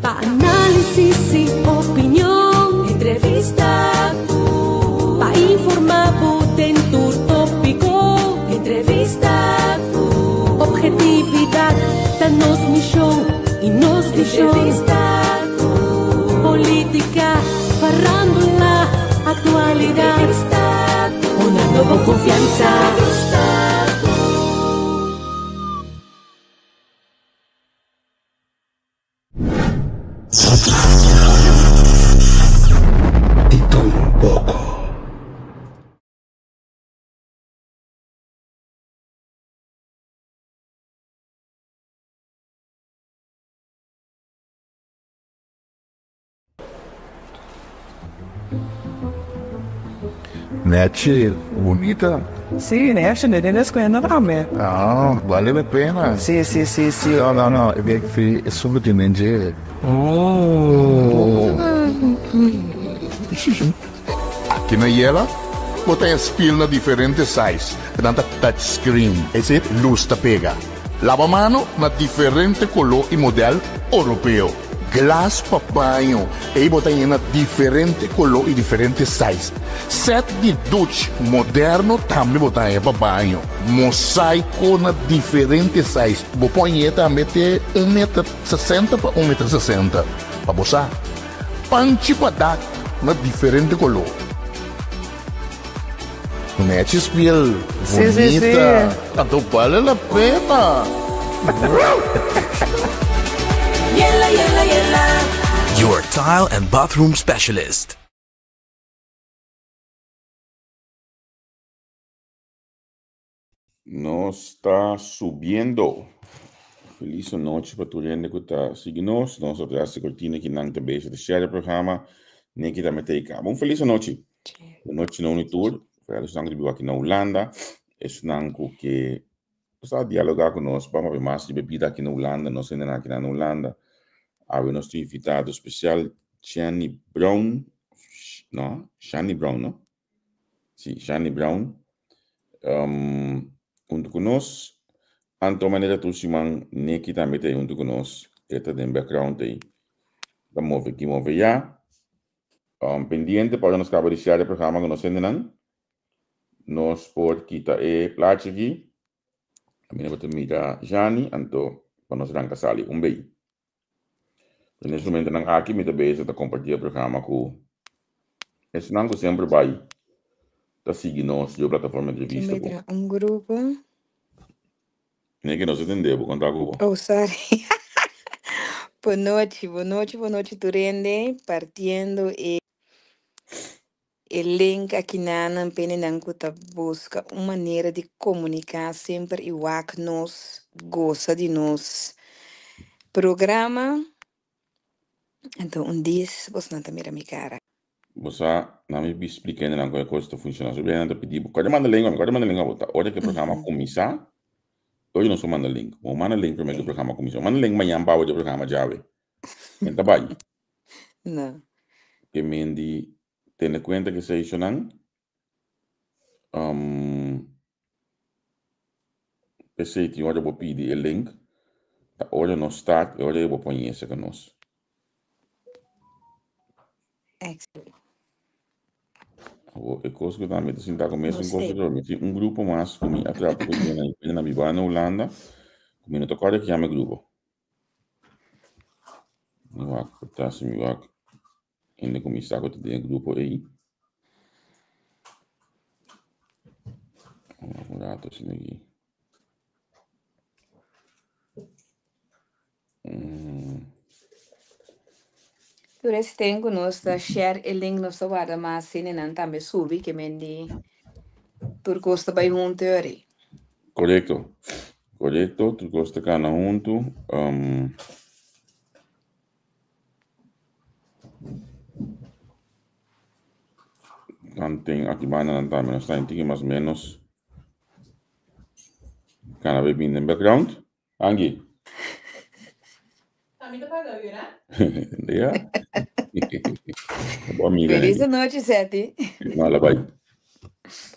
Pa análisis i opinion. Entrevista ku. Pa informá bo den tur tópiko. Entrevista ku. Objetividat ta nos mishon i nos vishon. Entrevista ku. Polítika, farándula, aktualidat. Entrevista ku. Honrando bo konfiansa. Entrevista ku. Di tur un poko. Nechi, bunita. Sí, nechi, ne den escuela tambe. Ah, vale la pena. Sí, sí, sí, sí. No, no, no, e bek fi e sungo tin den dje. Oh. Aki na Yela, bo ta e spiel na diferente size, nan ta touch screen, es decir, luz ta pega. Laba mano na diferente color y model Oropeo. Glas pa baño, ey bo ta yena diferente color y diferente size. Set di duch moderno tambe bo ta haña pa baño. Mosaico na diferente size, bo por hañ'e tambe te un meter sesenta pa un meter sesenta, pa bo sa. Panchi pa dak na diferente color. Nechi spiel Sí, sí, sí. bunita. Anto bale la pena. Yela, yela, yela. Your tile and bathroom specialist. Nos ta subiendo. Felis anochi pa tur hende ku ta sigui nos. Nos atras di kortina ki nan ta bezig ta share e programa. Nicky ta mete i kaba. Un felis anochi. Anochi na uni tur. Vooral esnan ku ta biba aki na Hulanda. Esnan ku ke sa dialoga ku nos pa papia mas riba e bida aki na Hulanda. Nos hendenan aki na Hulanda. Awe nos tin invitado spesial Shani Brown. No, Shani Brown, no? Sí, Shani Brown. Um, hunto ku nos. Anto manera tur siman Nicky tambe ta hunto ku nos. E ta den background ei. Ta move ki move ya. Um, pendiente pa ora nos kaba di share e programa ku nos hendenan. Nos por kita e plaatje aki. Ami no ta mira Shani, anto pa nos ranka sali un bei. Den es momentonan aki mi ta bezig ta kompartí e programa ku esnan ku semper bai ta sigui nos riba plataforma entrevista Kimberly ku. traha un grupo. Niki nos a tende bo, konta ku bo. Oh, sorry. Bonochi, bonochi, bonochi tur hende partiendo e E link akinanan p'e nan ku ta buska un manera di komuniká semper i wak nos gosa di nos programa. Anto un dis bosnan ta mira mi kara. Bo sa, na mi bi splika hendenan kon e kos ta funshoná. So bia nan ta pidi bo, kòrda manda link pa mi, kòrda manda link pa bo. Ta ora ku e programa kuminsá, oye nos por manda link. Bo manda link promé ku e programa kuminsá. Bo manda link mañan pa bo di e programa djawe. Men ta bai. No. Ke men di tene kuenta ke seishonan um, p'esei tin ora bo pidi e link, ta ora nos start e ora ei bo por yesa ku nos. Excellent. Awor e kos ku tambe ta sinta ku Nos mesun kos te. pero mi tin un grupo mas ku mi a trata ku mi na biba na Hulanda, ku mi no ta kòrda ki yama e grupo. Mi wak por ta si mi wak hende ku mi sa ku ta den e grupo ei. Wak un rato asina aki. Mm. Tur esten ku nos ta share e link nos ta warda mas hendenan tambe subi ke men di tur kos ta bai huntu yori. Korekto. Korekto, tur kos ta kana huntu. Um, tanten aki banda nan tambe nos ta tiki mas menos kana bay bin den background. Angie. Ami ta paga uur, hè? Ja. Bo amiga, Feliz Angie. nochi, Seti. No, la bai.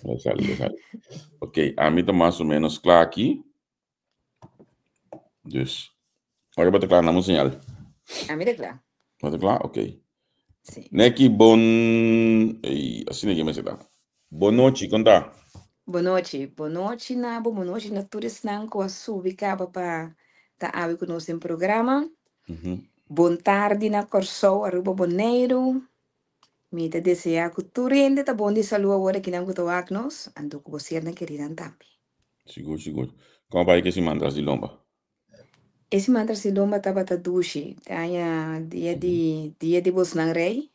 La sali, la sali. Ok, ami ta mas o menos kla aki. Dus, ora bo ta kla, na un señal. Ami ta kla. Bo ta kla? Ok. Si. Neki, bon... Ey, asina ke mester ta. Bon nochi, kon ta? Bon nochi. Bon nochi na bo, bon nochi na tur esnan ku a subi kaba pa ta awe ku nos den programa. Bon tardi na Kòrsou, Aruba, Boneiru. Mi ta deseá ku tur hende ta bon di salú awor akinan ku ta wak nos, anto ku bo sernan kerinan tambe. Sigur, sigur. Kon a bai ke siman tras di lomba? E siman tras di lomba tabata dushi. Te aña dia di dia di bosnan rei.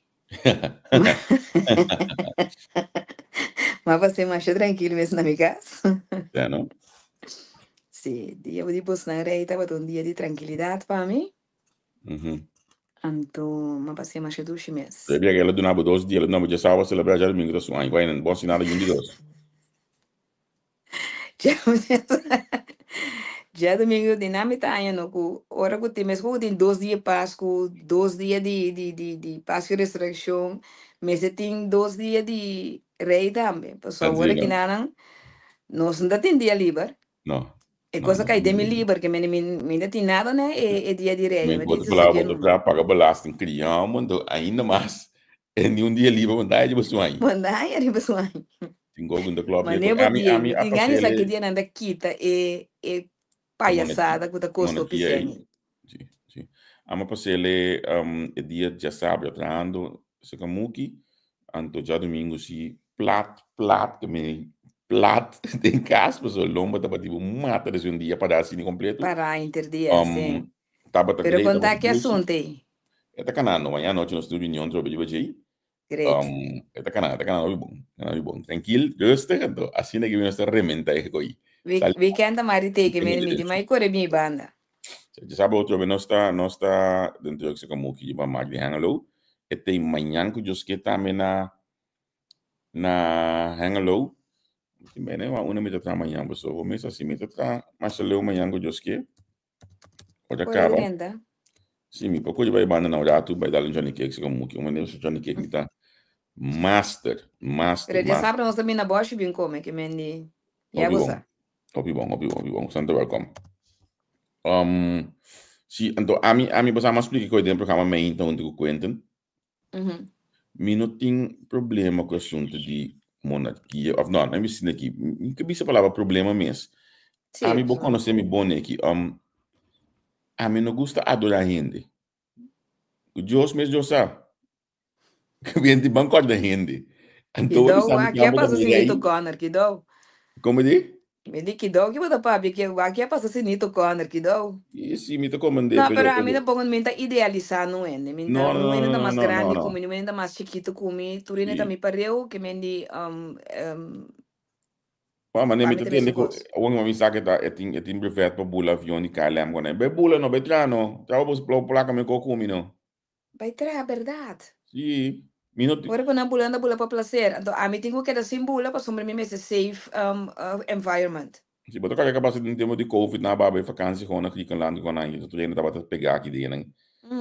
M'a pas'é masha trankil mes na mi kas. Ya no? Sí, dia di bosnan rei tabata un dia di trankilidat pa mi. Anto m'a pas'é masha dushi mes. Pabia el a duna bo dos dia, el a duna bo djasawa selebrá, djadumingu ta su aña. Guai nan, bo a sinada yun di dos. Djadumingu di nan mi ta haña no ku ora ku tin meskos ku tin dos dia pasku, dos dia di di di di pasku i resurekshon, mester tin dos dia di rei tambe. Pasobra awor Así no. kinanan nos no ta tin dia liber. No. E No, kos a no kai tin den dia mi liber. liber ke mi mi no tin nada na e e dia di rei. Mi Mi bo tin ta palabra sosegé bo ta numa. traha paga belasting kriá anto ainda mas e ni un dia liber bo no ta haña riba su aña. Bo no ta haña riba su aña. Tin gogo in de klop Mane ye bo ami di, ami mi a tin gana sa pasele ki dia nan ta kita e e payasada ku ta kosta hopi monarkia ei. sèn. Si, si. Ami a pasele um, e dia djasabra trahando saka muki, anto djadumingu si plat plat ke mi plat den kas pasobra lomba tabata tipo mata desde un dia para asina kompleto. Para inter dia, si. Um, tabata Pero great, konta tabata ki dushi. asuntu ei. E ta kanando, mañana anochi nos tin reunion trobe riba djei. Great. Um, e ta kana, e ta kana hopi bon. Kana hopi bon. Trankil, rustig, anto asina ke mi nos ta rementa e koi. Week, Sali weekend ta mari teke Tengo mi mi derecho. di mai kore mi banda. Je sabe otro be nos ta nos ta dentro de se como que ba mak di Hengelo. E te mañan ku Dios ke tambe na na Hengelo. Bene, ma una mi ta tra mañan, so vou mesa si mi ta tra mas leu mañan ku Dios ke. Ora Ora kaba. drenta. Si, mi poko bai banda na un ratu, bai dal un Johnny Cake, como que un manera Johnny Cake mi ta master, master, Pero master. djasabra nos ta bin na Boshi bin come, ke men di ya Hopi bo bon. sa. Hopi bon, hopi bon, hopi bon. Santa welcome. Um, si, anto ami, ami bosa mas explica ko den programa meinta hunto ku Quentin. Mi no tin problema ku asunto di monarkia, of no, no mi sinti aki, mi ka bisa palabra problema mes. Sí, Ami bo so. konosé mi bon neki, um, ami no gusta adorá hende. Ku Dios mes Dios sa. Ku bien di ban kòrda hende. Anto Kidou, bisa mi wak, ke a kamba pasa ta si mi Nito rei. Connor, kidou? Como di? Mi di kidou ki bo ta papia ke wak, ke a pasa si Nito Connor, kidou? I si mi ta komand'é, No, pero pero ami pero tampoco mi ta idealisá nun hende. Mi ta No, no, nun no, hende no, ta no, mas no, no, grandi no. ku mi, nun hende ta mas chikitu ku mi. Tur hende ta Sí. mi pareu, ke men di um um Pa mane pa mi mi ta ta tende mesun ku kos. awor mi sa ke ta e tin e tin brevet pa bula avion di KLM ku nan. Bai bula no, bai traha no. Traha bo plaka mi ko ku mi no. Bai traha berdad. Sí, mi no tin. Ora ku nan bula, nan ta bula pa placer. Anto ami tin ku keda sin bula pasobra mi mester safe um environment. Si bo ta kòrda ke a pasa den tempu di covid nan a bai bai vakansi gewoon na Griekenland ku nan tur hende tabata pegá aki den nan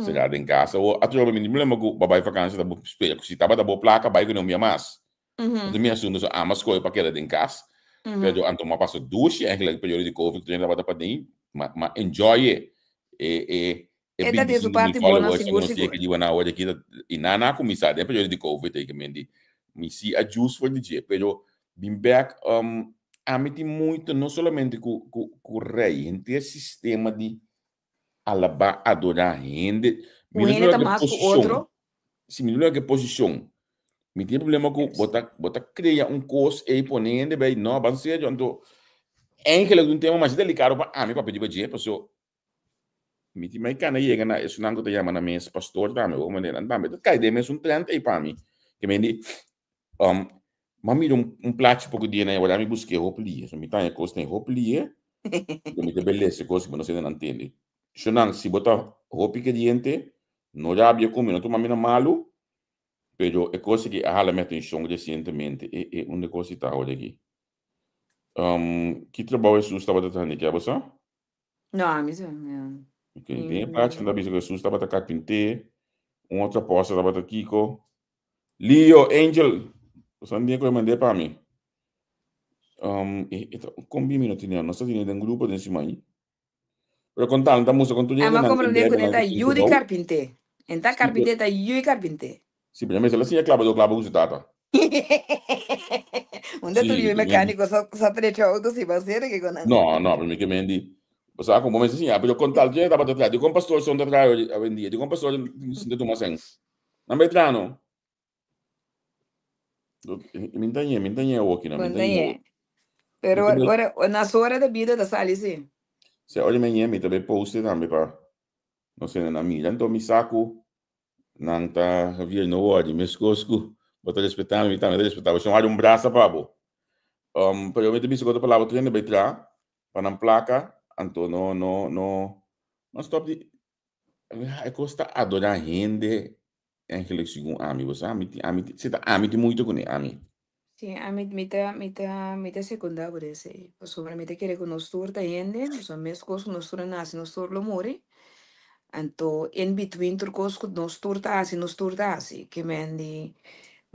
será den kas. Awor atrobe mi tin problema ku bo a bai vakansi ta bo spera ku si tabata bo plaka bai ku nan un bia mas. Anto mi asuntu so ama skohe pa keda den kas. Pero anto mi a pasa dushi eigenlijk periodo di covid tur hende tabata paden ma ma enjoy e e e e E ta den su 25 mil parti bon followers sigur ku nos sigur. yega riba na awor aki ta i nan a kuminsá den periodo di covid ei men di mi si a jus for di dje pero bin bek ami tin moeite no solamente ku ku ku rei henter sistema di alabá adorá hende mi Un no hende ta ke mas ku posishon otro. si mi no ke posishon mi tin problema ku bo ta bo ta krea un kos ei pone hende bei no ban serio anto eigenlijk un tema masha delikado pa ami papia riba dje paso mi tin mai kana yega na esunnan ku ta yama nan mes pastor tambe o manera nan tambe ta kai den mesun trend ei pa mi ke men di um m'a mira un un plachi poko dia nan wak mi busk'é hopi lie so mi ta haña kos den hopi lie lo mi ta bai lesa kos ku bo no sa nan tende shonnan si bo ta hopi keriente no rabia ku mi no tuma mi na malu pero e kos aki a hala mi atenshon resientemente e e unda e kos ta awor aki um ki trabou Hesus tabata traha ke abo sa? No, ami sa, ya. Ok, den e plachi nan ta bisa ku Hesus tabata karpinté, un otro apòstel tabata kiko. Leo, Angel, boso a ku e mand'é pa mi. Um, e, e ta, kon bin mi no tene? Nos ta tene den grupo den siman. Pero kon tal, ta mustra kon tur Ama hendenan den komprendé ku Bijbel e nan ta tin yu di trabou. karpinté. En ta Sí, pero, karpinté, ta yu di karpinté. sí, pero mester la siña klabadó klaba ku su tata. Unda tur Sí, yu mi ke mekániko sa sa trecha outo si bo a sera ke ku nan. No, no, pero mi ke men di, bo sa kon bo mester siña, pero kon tal dje tabata traha, di kon pastor son ta traha awendia, di kon pastor sinta tuma sèn. Nan bai traha no. Mi ta ñe, mi ta ñe awoki no, mi Bon ta ta ñe. ñe. Pero Mi ta ora, ora, na su ora de bida ta sali si. Si ora mi ñe, mi ta bai poste tambe pa no sé nan mira. Anto mi sa ku nan ta Javier no worry, meskos ku bo ta respetá mi, mi tambe ta respetá bo. Shon hari un brasa pa bo. Um, pero mi ta bisa ku otro palabra tur hende bai traha pa nan plaka, anto no, no, no, no stop di e kos ta adorá hende Eigenlijk segun ami, bo sa, ami tin, ami tin, si ta ami tin moeite kuné, ami. Sí, ami, mi ta, mi ta, mi ta sekundá bo den esei. Pasobra mi ta kere ku nos tur ta hende, pasobra meskos ku nos tur a nase, nos tur lo muri. Anto in between tur kos ku nos tur ta hasi, nos tur ta hasi. Ke men di,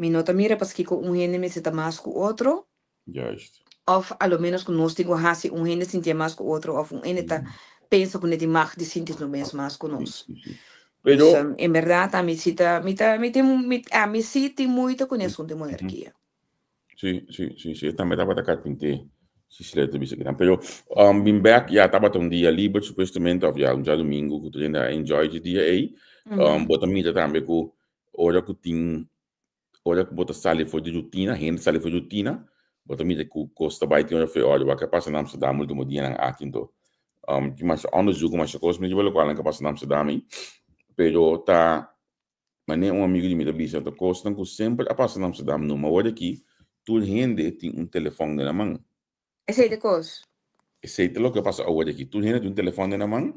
mi no ta mira paskiko un hende mester ta mas ku otro. Juist. Of a lo menos ku nos tin ku hasi un hende sintié mas ku otro of un hende ta pensa ku ne tin mag di sinti su mes mas ku nos. Pero. Dus en bèrdat ami si ta mi ta mi tin mi ami si tin moeite ku e asuntu di monarkia. Si si si si e tambe tabata karpinté si Slet ta bisa kinan. Pero bin bèk ya tabata un dia liber supuestamente of ya un djadumingu ku tur hende a enjoy dje dia ei. Bo ta mira tambe ku ora ku tin Ora ku bo ta sali for di rutina, hende sali for di rutina, bo ta mira ku kos ta bai tin ora for e ora. Wak a pasa na Amsterdam ultimo dianan aki anto. Tin masha onderzoek, masha kos mi riba lokual nan ka pasa na Amsterdam ei. Pero ta manera un amigu di mi ta bisa ta kosnan ku semper a pasa na Amsterdam numa awor aki tur hende tin un telefòn den nan man. Esei ta kos. Esei ta loke a pasa awor aki. Tur hende tin un telefòn den nan man,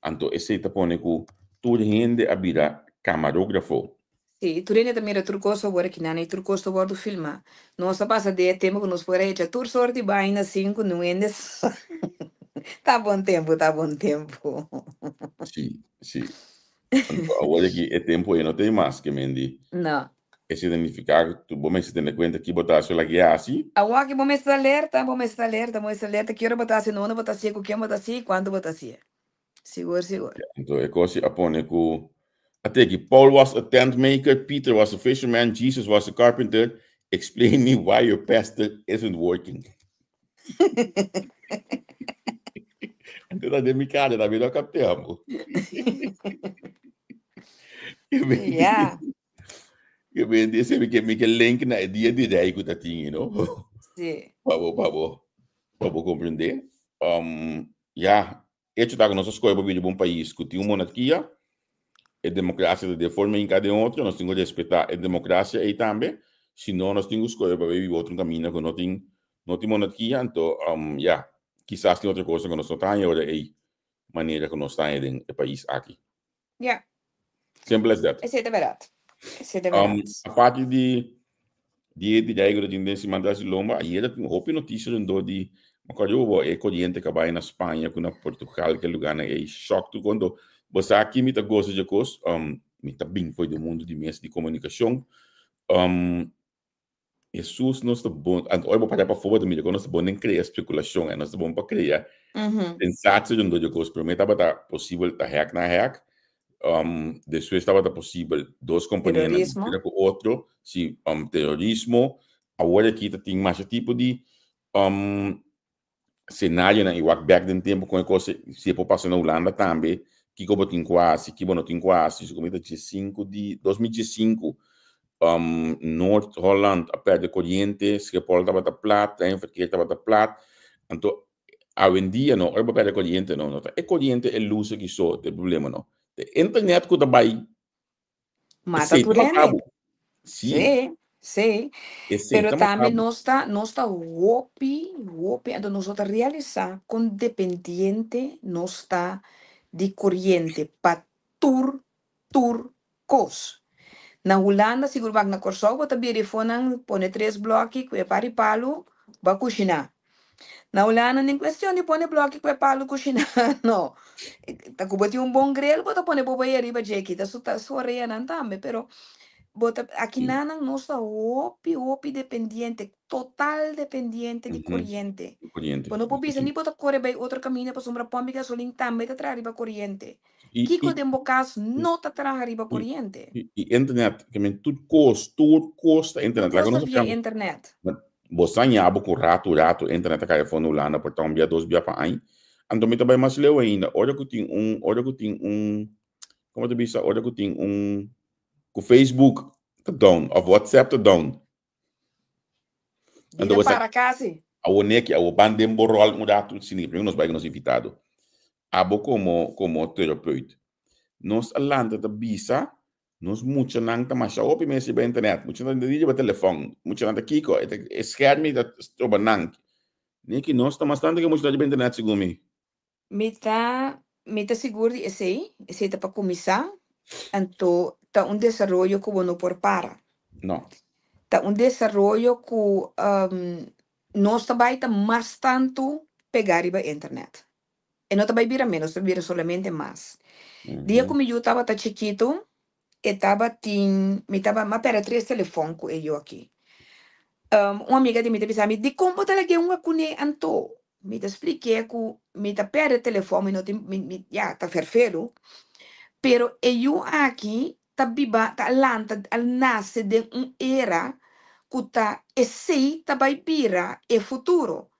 anto esei ta pone ku tur hende a bira kamarógrafo. Sí, tur hende ta mira tur kos awor aki nan i tur kos ta wòrdu filmá. Nos a pasa den e tempu ku nos por a echa tur sort di baina sin ku niun hende sa. Ta bon tempu, ta bon tempu. Sí, sí. Anto awor aki e tempu ei no ta ei mas, ke men di. No. Esei ta nifiká ku bo mester tene kuenta ki bo ta hasi o lak e hasi. Awor ki bo mester alerta, bo mester alerta, bo mester alerta ki ora bo ta hasi, na unda bo ta hasié, ku ken bo ta hasié i kuantu bo ta hasié. Sigur, sigur. Anto e kos a pone ku a teki, Paul was a tent maker, Peter was a fisherman, Jesus was a carpenter, explain me why your pastor isn't working. Anto ta den mi kada tambe no a kaptea bo. Ja. Ke men di ese mi ke mi ke link na e dia di rei ku ta tin, you know. Sí. Pa bo pa bo pa bo komprendé. Um, ya, hecho ta ku nos a skohe pa bira un pais ku tin un monarkia, e demokrasia ta den forma hinká den otro, nos tin ku respetá e demokrasia ei tambe, si no nos tin ku skohe pa bai biba otro kaminda ku no tin no tin monarkia, anto um, ya, kisas tin otro kos ku nos no ta haña ora ei manera ku nos ta haña den e pais aki. Ja. Simple as that. Esei ta bèrdat. Esei ta bèrdat. Um, aparte di di e dreiging dat den siman tras di lomba, ayer tin hopi notisia rondó di, me acuerdo bo e koriente ka bai na Spaña ku na Portugal, ke lugarnan ei shock tur kondo. Bo sa ki mi ta gosa dje kos, um, mi ta bin for di mundu di mes di komunikashon. Um, Hesus nos ta bon, anto ora bo para pafó bo ta mira kon nos ta bon den krea spekulashon, nos ta bon pa krea sensatie rondó di e kos. Promé tabata posibel ta hèk na hèk, despues tabata posibel dos kompanianan Terorismo. mira ku otro, si, terorismo. Awor aki ta tin masha tipo di senarionan i wak bek den tempu kon e kos si e por pasa na Hulanda tambe, kiko bo tin ku hasi, ki bo no tin ku hasi. So komo ta diesinku di 2015 Noord Holland a pèrdè koriente, Schiphol tabata plat, treinverkeer tabata plat. Anto awendia no, ora bo pèrdè koriente no, no ta e koriente e lus aki so ta e problema no. Ta e internet ku ta bai Mata Esei tur ta hende. mata bo. Sí. Sí, sí. Esei Pero ta mata tambe bo. nos ta, nos ta hopi, hopi, anto nos no ta realisá kon dependiente nos ta di koriente pa tur, tur kos. Na Hulanda, sigur bak na Kòrsou bo ta bira e fonan, pone tres blòki ku e par di palu, bo a kushiná. Na Hulanda nin cuestion di pone bloki cu e palu cushina no. Ta cu bo tin un bon grill bo ta pone bo bay ariba dje kita su ta su oreanan tambe pero Bo ta aki nan nos ta hopi hopi dependiente, total dependiente di koriente. Koriente. Bo no por bisa ni bo ta kore bai otro kaminda pasobra pòmp di gasolin tambe ta traha riba koriente. Kiko den bo kas no ta traha riba koriente. I internet, ke men tur kos, tur kos ta internet. Tur kos ta via internet. Bo sa ña bo ku ratu ratu internet ta kai afó na Hulanda por ta un bia dos bia pa aña. Anto mi ta bai mas leu ainda. Ora ku tin un, ora ku tin un, komo ta bisa, ora ku tin un, ku Facebook ta down of WhatsApp ta down. Anto bo sa para kasi. Awo neki, awo ban den bo rol un ratu, si primero nos bai ku nos invitado. Abo komo komo terapeut, nos a lanta ta bisa Nos muchanan ta masha hopi mes riba internet. Muchanan ta riba telefon. Muchanan ta kiko. E, e scherm ta stroba nan. Niki, nos ta mas tanto ke muchanan riba internet segun mi. Mi ta, mi ta sigur di esei. Esei ta pa kuminsá. Anto ta un desaroyo ku bo no por para. No. Ta un desaroyo ku nos ta bai ta mas tantu pegá riba internet. E no ta bai bira menos, ta bira solamente mas. Dia ku mi yu tabata chikitu, e tabatin, mi taba, mi a pèrdè tres telefòn ku e yu aki. Un amiga di mi ta bisa mi, Dikon bo ta lag'é hunga kuné anto? Mi ta splik'é ku mi ta pèrdè telefòn, mi no tin, mi, mi, ya, ta fèrfelu. Pero e yu aki ta biba, ta lanta, a nase den un era ku ta esei ta bai bira e futuro.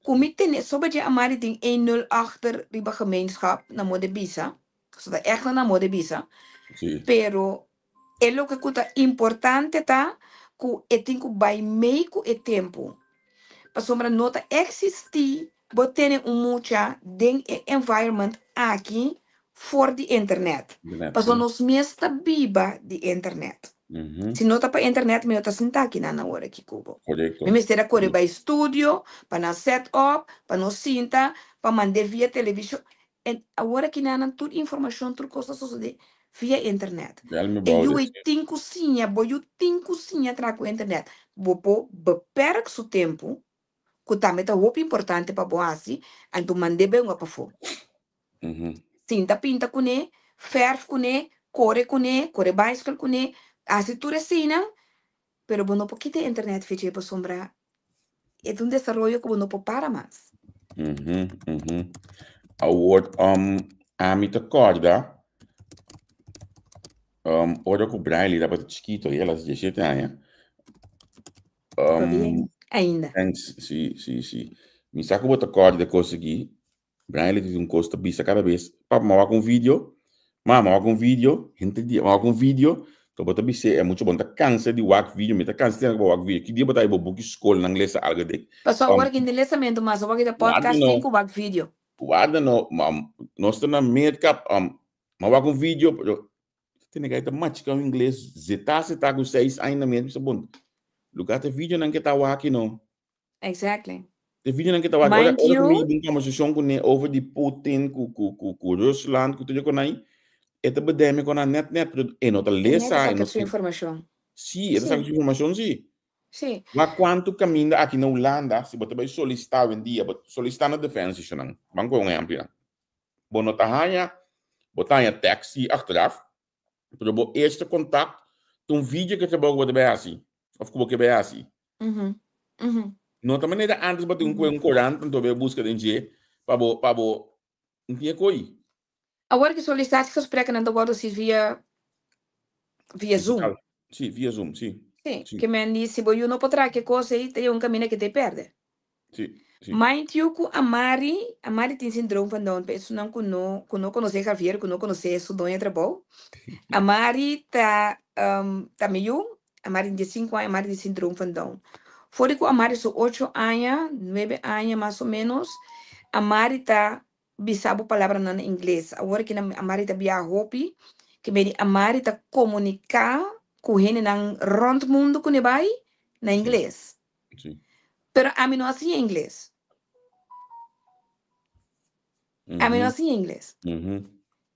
Ku mi tene soba dje Amari tin een nul achter riba gemeenschap na moda bisa, so ta echt na moda bisa, pero e loke ku ta importante ta ku e tin ku bai mei ku e tempu, pasobra no ta eksistí bo tene un mucha den e environment aki for di internet. Pasobra nos mes ta biba di internet. Si no ta pa internet mi no ta sinta aki nan awor aki ku bo. Mi mester a kore bai studio pa nan set up, pa nos sinta, pa mand'é via televishon. En awor aki nan tur informashon, tur kos ta sosodé via internet. E yu ei tin ku siña, bo yu tin ku siña traha ku internet. Bo por beperk su tempu, ku tambe ta hopi importante pa bo hasi, anto mand'é bai un pafó. Sinta pinta kuné, fèrf kuné, kore kuné, kore baiskel kuné, hasi tur eseinan, pero bo no por kita e internet fecha ei pasobra e ta un desaroyo ku bo no por para mas. Awor, ami ta kòrda ora ku Briley tabata chikito, el a diesshete aña. Pabien, ainda. Thanks, si, si, si. Mi sa ku bo ta kòrda e kos aki. Brian tin un kos ta bisa kada bes, Papa, mi a wak un video, Mama, mi a wak un video, henter dia, mi a wak un video. To bo ta bis'é, e mucha bo no ta kansa di wak video, mi ta kansa di wak video. Ki dia bo ta haña bo buki skolnan lesa algu den? Pasobra awor ki no tin lesamentu mas, awor ki ta podcasting ku wak video. Warda no, nos ta na Merka, mi a wak un video, pero tene kai ta machika un ingles zetá zetá ku seis aña na Merka, mi sa bon, lugar ta videonan ke ta wak no. Exactly. De videonan ke ta wak, ora Mind ora ku mi you, un konversashon kuné over di Putin ku ku ku ku Rusland ku tur e konai, e ta bedeme konan nèt nèt, pero e no ta e nèt lesa, e saka no su informashon. Sí, e ta saka Sí, su informashon sí. sí. Ma kuantu kaminda aki na Hulanda, si bo ta bai solisitá awendia, bo solisitá na Defensie shonnan, ban kohe un ehèmpel. Bo no ta haña, bo ta haña tèks sí achteraf, Pero bo eerste contact ta un video ke trabou ku bo ta bai hasi of ku bo ke bai hasi. No ta manera antes bo tin ku un korant anto bai buska den dje pa bo pa bo no tin e koi. Awor ki sollicitatiegesprekken ta wòrdu hasi via via Zoom. Digital. Sí, via Zoom, sí. Sí, Sí. ke men di si bo yu no por traha ke kos ei ta yega un kaminda ke ta e pèrdè. Sí, sí. Mind you ku Amari, Amari tin sindroom van Down, pa esunnan ku no ku no konosé Javier, ku no konosé su doño trabou. Amari ta ta mi yu, Amari tin diesinku aña, Amari tin sindroom van Down. For di ku Amari su ocho aña, nuebe aña mas o menos, Amari ta bisa bo palabranan na ingles. Awor ki nan Amari ta biaha hopi, ke medi Amari ta komuniká ku hendenan rònt mundu ku ne bai na ingles. Sí. Pero ami no a siña ingles. Ami no a siña ingles.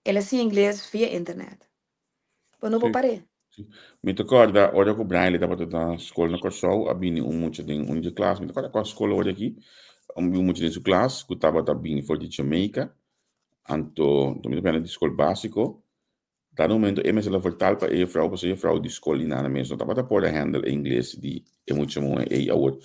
El a siña ingles via internet. Bo no por par'é. Sí. Mi ta kòrda ora ku Brian tabata na skol na Kòrsou, a bini un mucha den un di klas, mi ta kòrda kua skol ora aki, un mucha den su klas ku tabata bini for di Jamaica, anto mi ta pena di skol básiko. Dado momento e mester a vertaal pa e juffrouw, pasobra e juffrouw di skol di nana mes no tabata por a handle e ingles di e mucha muhé ei. Awor,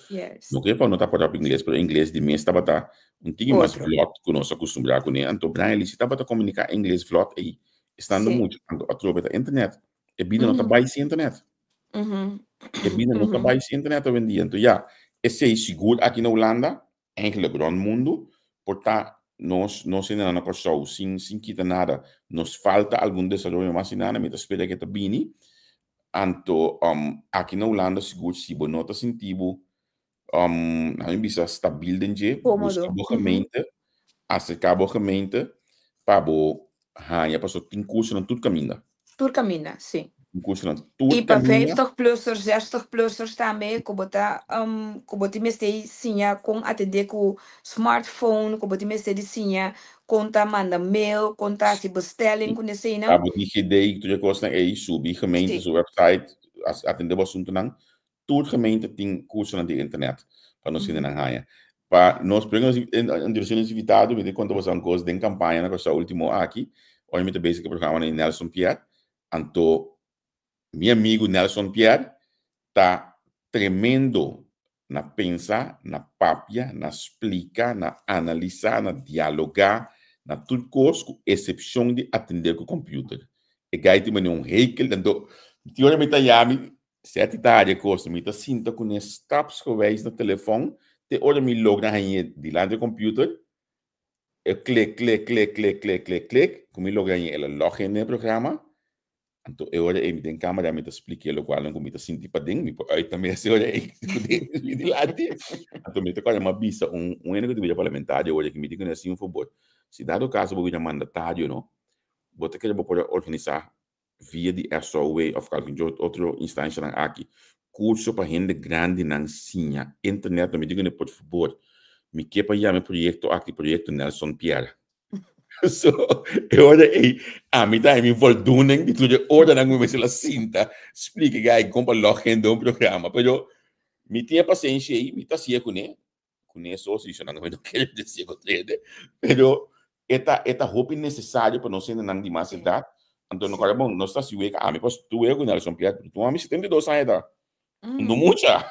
no ku e juffrouw no ta por papia ingles, pero e ingles di mes tabata un tiki mas vlot ku nos a kustumbrá kuné. Anto Brian Lee si tabata komuniká ingles vlot ei, estando mucha. Anto atrobe ta internet. E bida no ta bai sin internet. E bida no ta bai sin internet awendia. Anto ya, esei sigur aki na Hulanda, Eigenlijk rond mundu por ta nos nos hendenan na Kòrsou sin sin kita nada nos falta algun desaroyo mas i nada mi ta spera ke ta bini anto aki na Hulanda sigur si bo no ta sinti bo nan mi bisa stabil den dje buska Kómodo. bo gemeente aserká bo gemeente pa bo haña pasobra tin kursonan tur kaminda. Tur kaminda, sí. Tin kursonan tur I pa kaminda. 50-plussers, 60-plussers tambe ku bo ta ku bo tin mester siña kon atendé ku smartphone, ku bo tin mester di siña kon ta manda mail, kon ta hasi bestelling ku neseinan. Pa bo DigiD i tur e kosnan ei, subi gemeente su website, atendé bo asuntunan. Tur gemeente tin kursonan di internet pa nos hendenan haña. Pa nos prende nos introduccion nos invitado, mi ta konta boso un kos den kampaña na Kòrsou ultimo aki, ora mi ta bezig ku e programa di Nelson Pierre, anto mi amigu Nelson Pierre ta tremendo na pensa, na papia, na splika, na analisá, na dialogá, na tur kos ku esepshon di atendé ku computer. E gai tin manera un hekel, anto tin ora mi ta yami, Seti ta haria kos, mi ta sinta kuné stapsgewijs na telefòn te ora mi logra hañ'é dilanti e computer. E klik, klik, klik, klik, klik, klik, klik, ku mi logra hañ'é el a log in den e programa. Anto e ora ei mi den kamera mi ta splik'é lokualnan ku mi ta sinti paden, mi por uit tambe e ora ei ku den mi dilanti. Anto mi ta kòrda mi a bisa un un hende ku ta bira parlamentario ora ki mi di kuné hasi un fabor, si dado kaso bo bira mandatario no, bo ta kere bo por a organisá via di SOW of kalke otro instanshanan aki, kurso pa hende grandinan siña internet, no mi digo por fabor, mi ke pa yama e proyekto aki Proyekto Nelson Pierre. So, e ora ei, ami ta mi voldoening di tur e oranan ku mi mester a sinta splika gai kon pa log in den un programa. Pero mi tin e pasenshi ei, mi ta hasié kuné, kuné so si nan no kere desi ku trede, pero e ta e ta hopi necesario pa nos hendenan di mas edad, anto no kore bon nos ta hasi wega ami pas tu wega ku Nelson Piet, tu ami 72 aña ta, un ta mucha,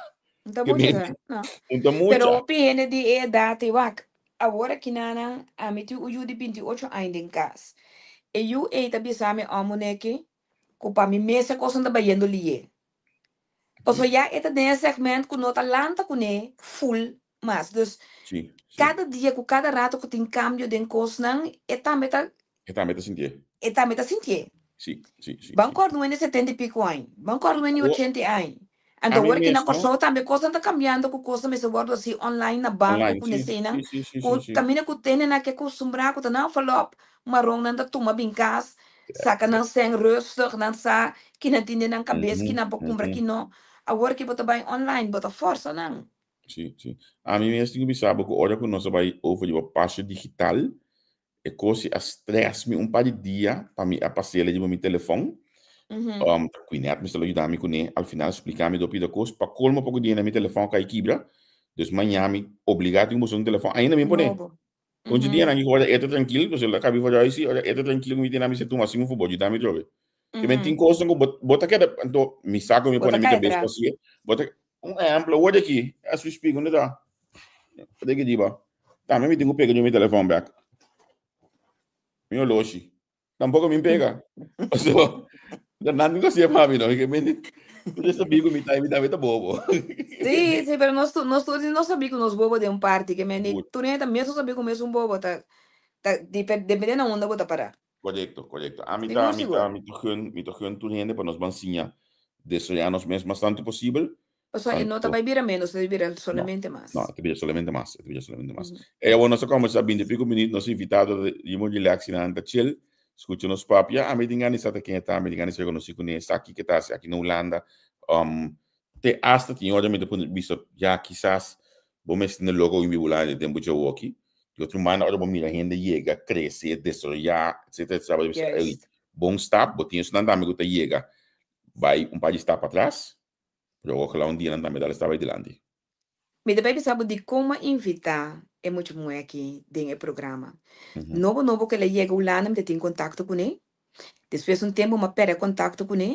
Un ta mucha ta, no. Un ta mucha. Pero hopi hende di e edad ei wak, awor aki nan ami tin un yu di 28 aña den kas, e yu ei ta bisa mi omo neki ku pa mi mes e kosnan ta bayendo lié. Pasobra ya e ta den e segment ku no ta lanta kuné full mas. Dus kada dia ku kada rato ku tin kambio den kosnan, e tambe ta. E tambe ta sintié. E tambe ta sintié. Sí, sí, sí. Ban kòrda un hende setenta i piko aña. Ban kòrda un hende ochenta i aña. Anto awor aki na Kòrsou tambe kosnan ta kambiando ku kosnan mester wòrdu hasi online na banko ku neseinan ku kaminda ku hendenan ke kustumbrá ku ta nan envelop maron nan ta tuma bin kas saka nan sèn rustig nan sa ki nan tin den nan kabes ki nan por kumpra ki no awor ki bo ta bai online bo ta fòrsa nan. Sí, sí. Ami mes tin ku bisa bo ku ora ku nos a bai over riba pasio digital E kos si a stress mi un par di dia pa mi a pas'el riba mi telefòn. Ta Quinette mester lo yuda mi kuné. Al final splika mi dor pida kos. Pa kolmo poko dia na mi telefòn a kai kibra. Dus maña mi obligá tin ku buska un telefòn. Ainda mi pone. Un dia nan ora e ta trankil, pasobra el a kabi for di huis, ora e ta trankil ku mi tin nan mi bisa tuma asina un fabor yuda mi trobe. Te men tin kosnan ku bo ta keda, anto mi sa ku mi pone mi kabes pa hasié. Bo ta, un ehemplo, awor di aki, as we speak, unda ta? Unda ki riba? Tambe mi tin ku pega di mi telefòn bèk. Mi oloshi. Tampoko mi pega. So, nan tin ku hasié pa mi no. Mi tur e sabí ku mi ta, mi tambe ta bobo. Sí, sí, pero nos tur, nos tur no sabí ku nos bobo den un parti. Ke men di, tur hende ta mesun sabí ku mesun bobo. Ta, ta depende na unda bo ta pará. Korekto, korekto. Ami ta, Sigur, mi ta, sigur. mi ta gun, mi ta gun tur hende pa nos ban siña desoyá nos mes mas tantu posibel. Pasobra e no ta Anto, bai bira ménos, e ta bira no, solamente no, mas. e ta bira solamente mas, e ta bira solamente mas. E awor nos a kombersá binti i piko minüt, nos invitado ta riba un relax i nan ta chill, skucha nos papia. Ami tin gana di sa ta ken e ta, mi tin gana di ser konosí kuné, sa kiko e ta hasi aki na Hulanda. Te asta tin ora mi ta pone bisa, ya kisas bo mester na loco in bibu landa den tempu djawoki. Di otro banda ora bo mira hende yega, crece, desaroya, etcetera, etcetera, bo ta bisa, ey, bon stap, bo tin esnan tambe cu ta yega bay un par di stap atras, pero ojalá un dia nan tambe dal e stap bay dilanti. Mi ta bay bisa bo dicon m'a invita e mucha muhe aki den e programa. Nobo nobo cu el a yega Hulanda mi ta tin contacto cune. Despues un tempu m'a pèrdè kontakto kuné,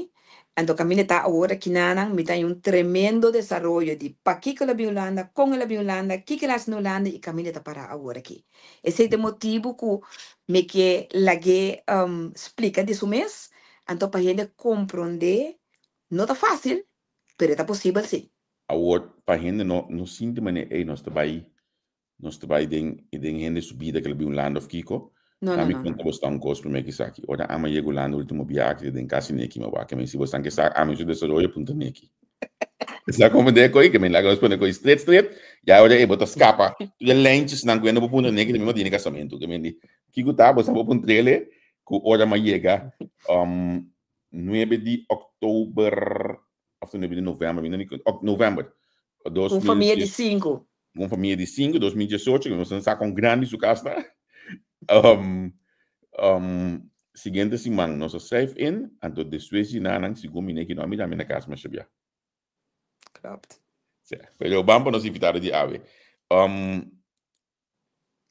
anto kaminda ta awor akinanan mi ta haña un tremendo desaroyo di pakiko el a bin Hulanda, kon el a bin Hulanda, kiko el a hasi na Hulanda i kaminda ta pará awor aki. Esei ta e motibu ku mi ke lag'é splika di su mes, anto pa hende komprondé no ta fásil, pero e ta posibel sí. Awor pa hende no no sinti manera ey nos ta bay nos ta bay den den hende su bida ke lo bin Hulanda of kiko. No, no, Ami no, no. konta bosnan un kos prome kisaki. Ora ama yega Hulanda ultimo biaha ki ta den kasi neki mi a wak. Mi si bosnan ke sa ami su desaroyo punta neki. Sa como de koi ke mi laga nos pone koi stret stret. Ya ora ey bo ta skapa tur e lijntjesnan ku hende bo punta neki ta mismo dini kasamentu. Ke mi di kiko ta bo sa bo puntrele ku ora mi a yega nuebe di oktober of ta nuebe di november, mi no ni ok, november. Dos Un mil famia di dies, sinku. un famia di sinku, 2018, ku nos sa kon grandi su kas ta. Siguiente siman nos a schrijf in, anto despues di nanan, segun mi neki no a mira mi na kas masha bia. Klopt. Sí, pero ban pa nos invitado di awe.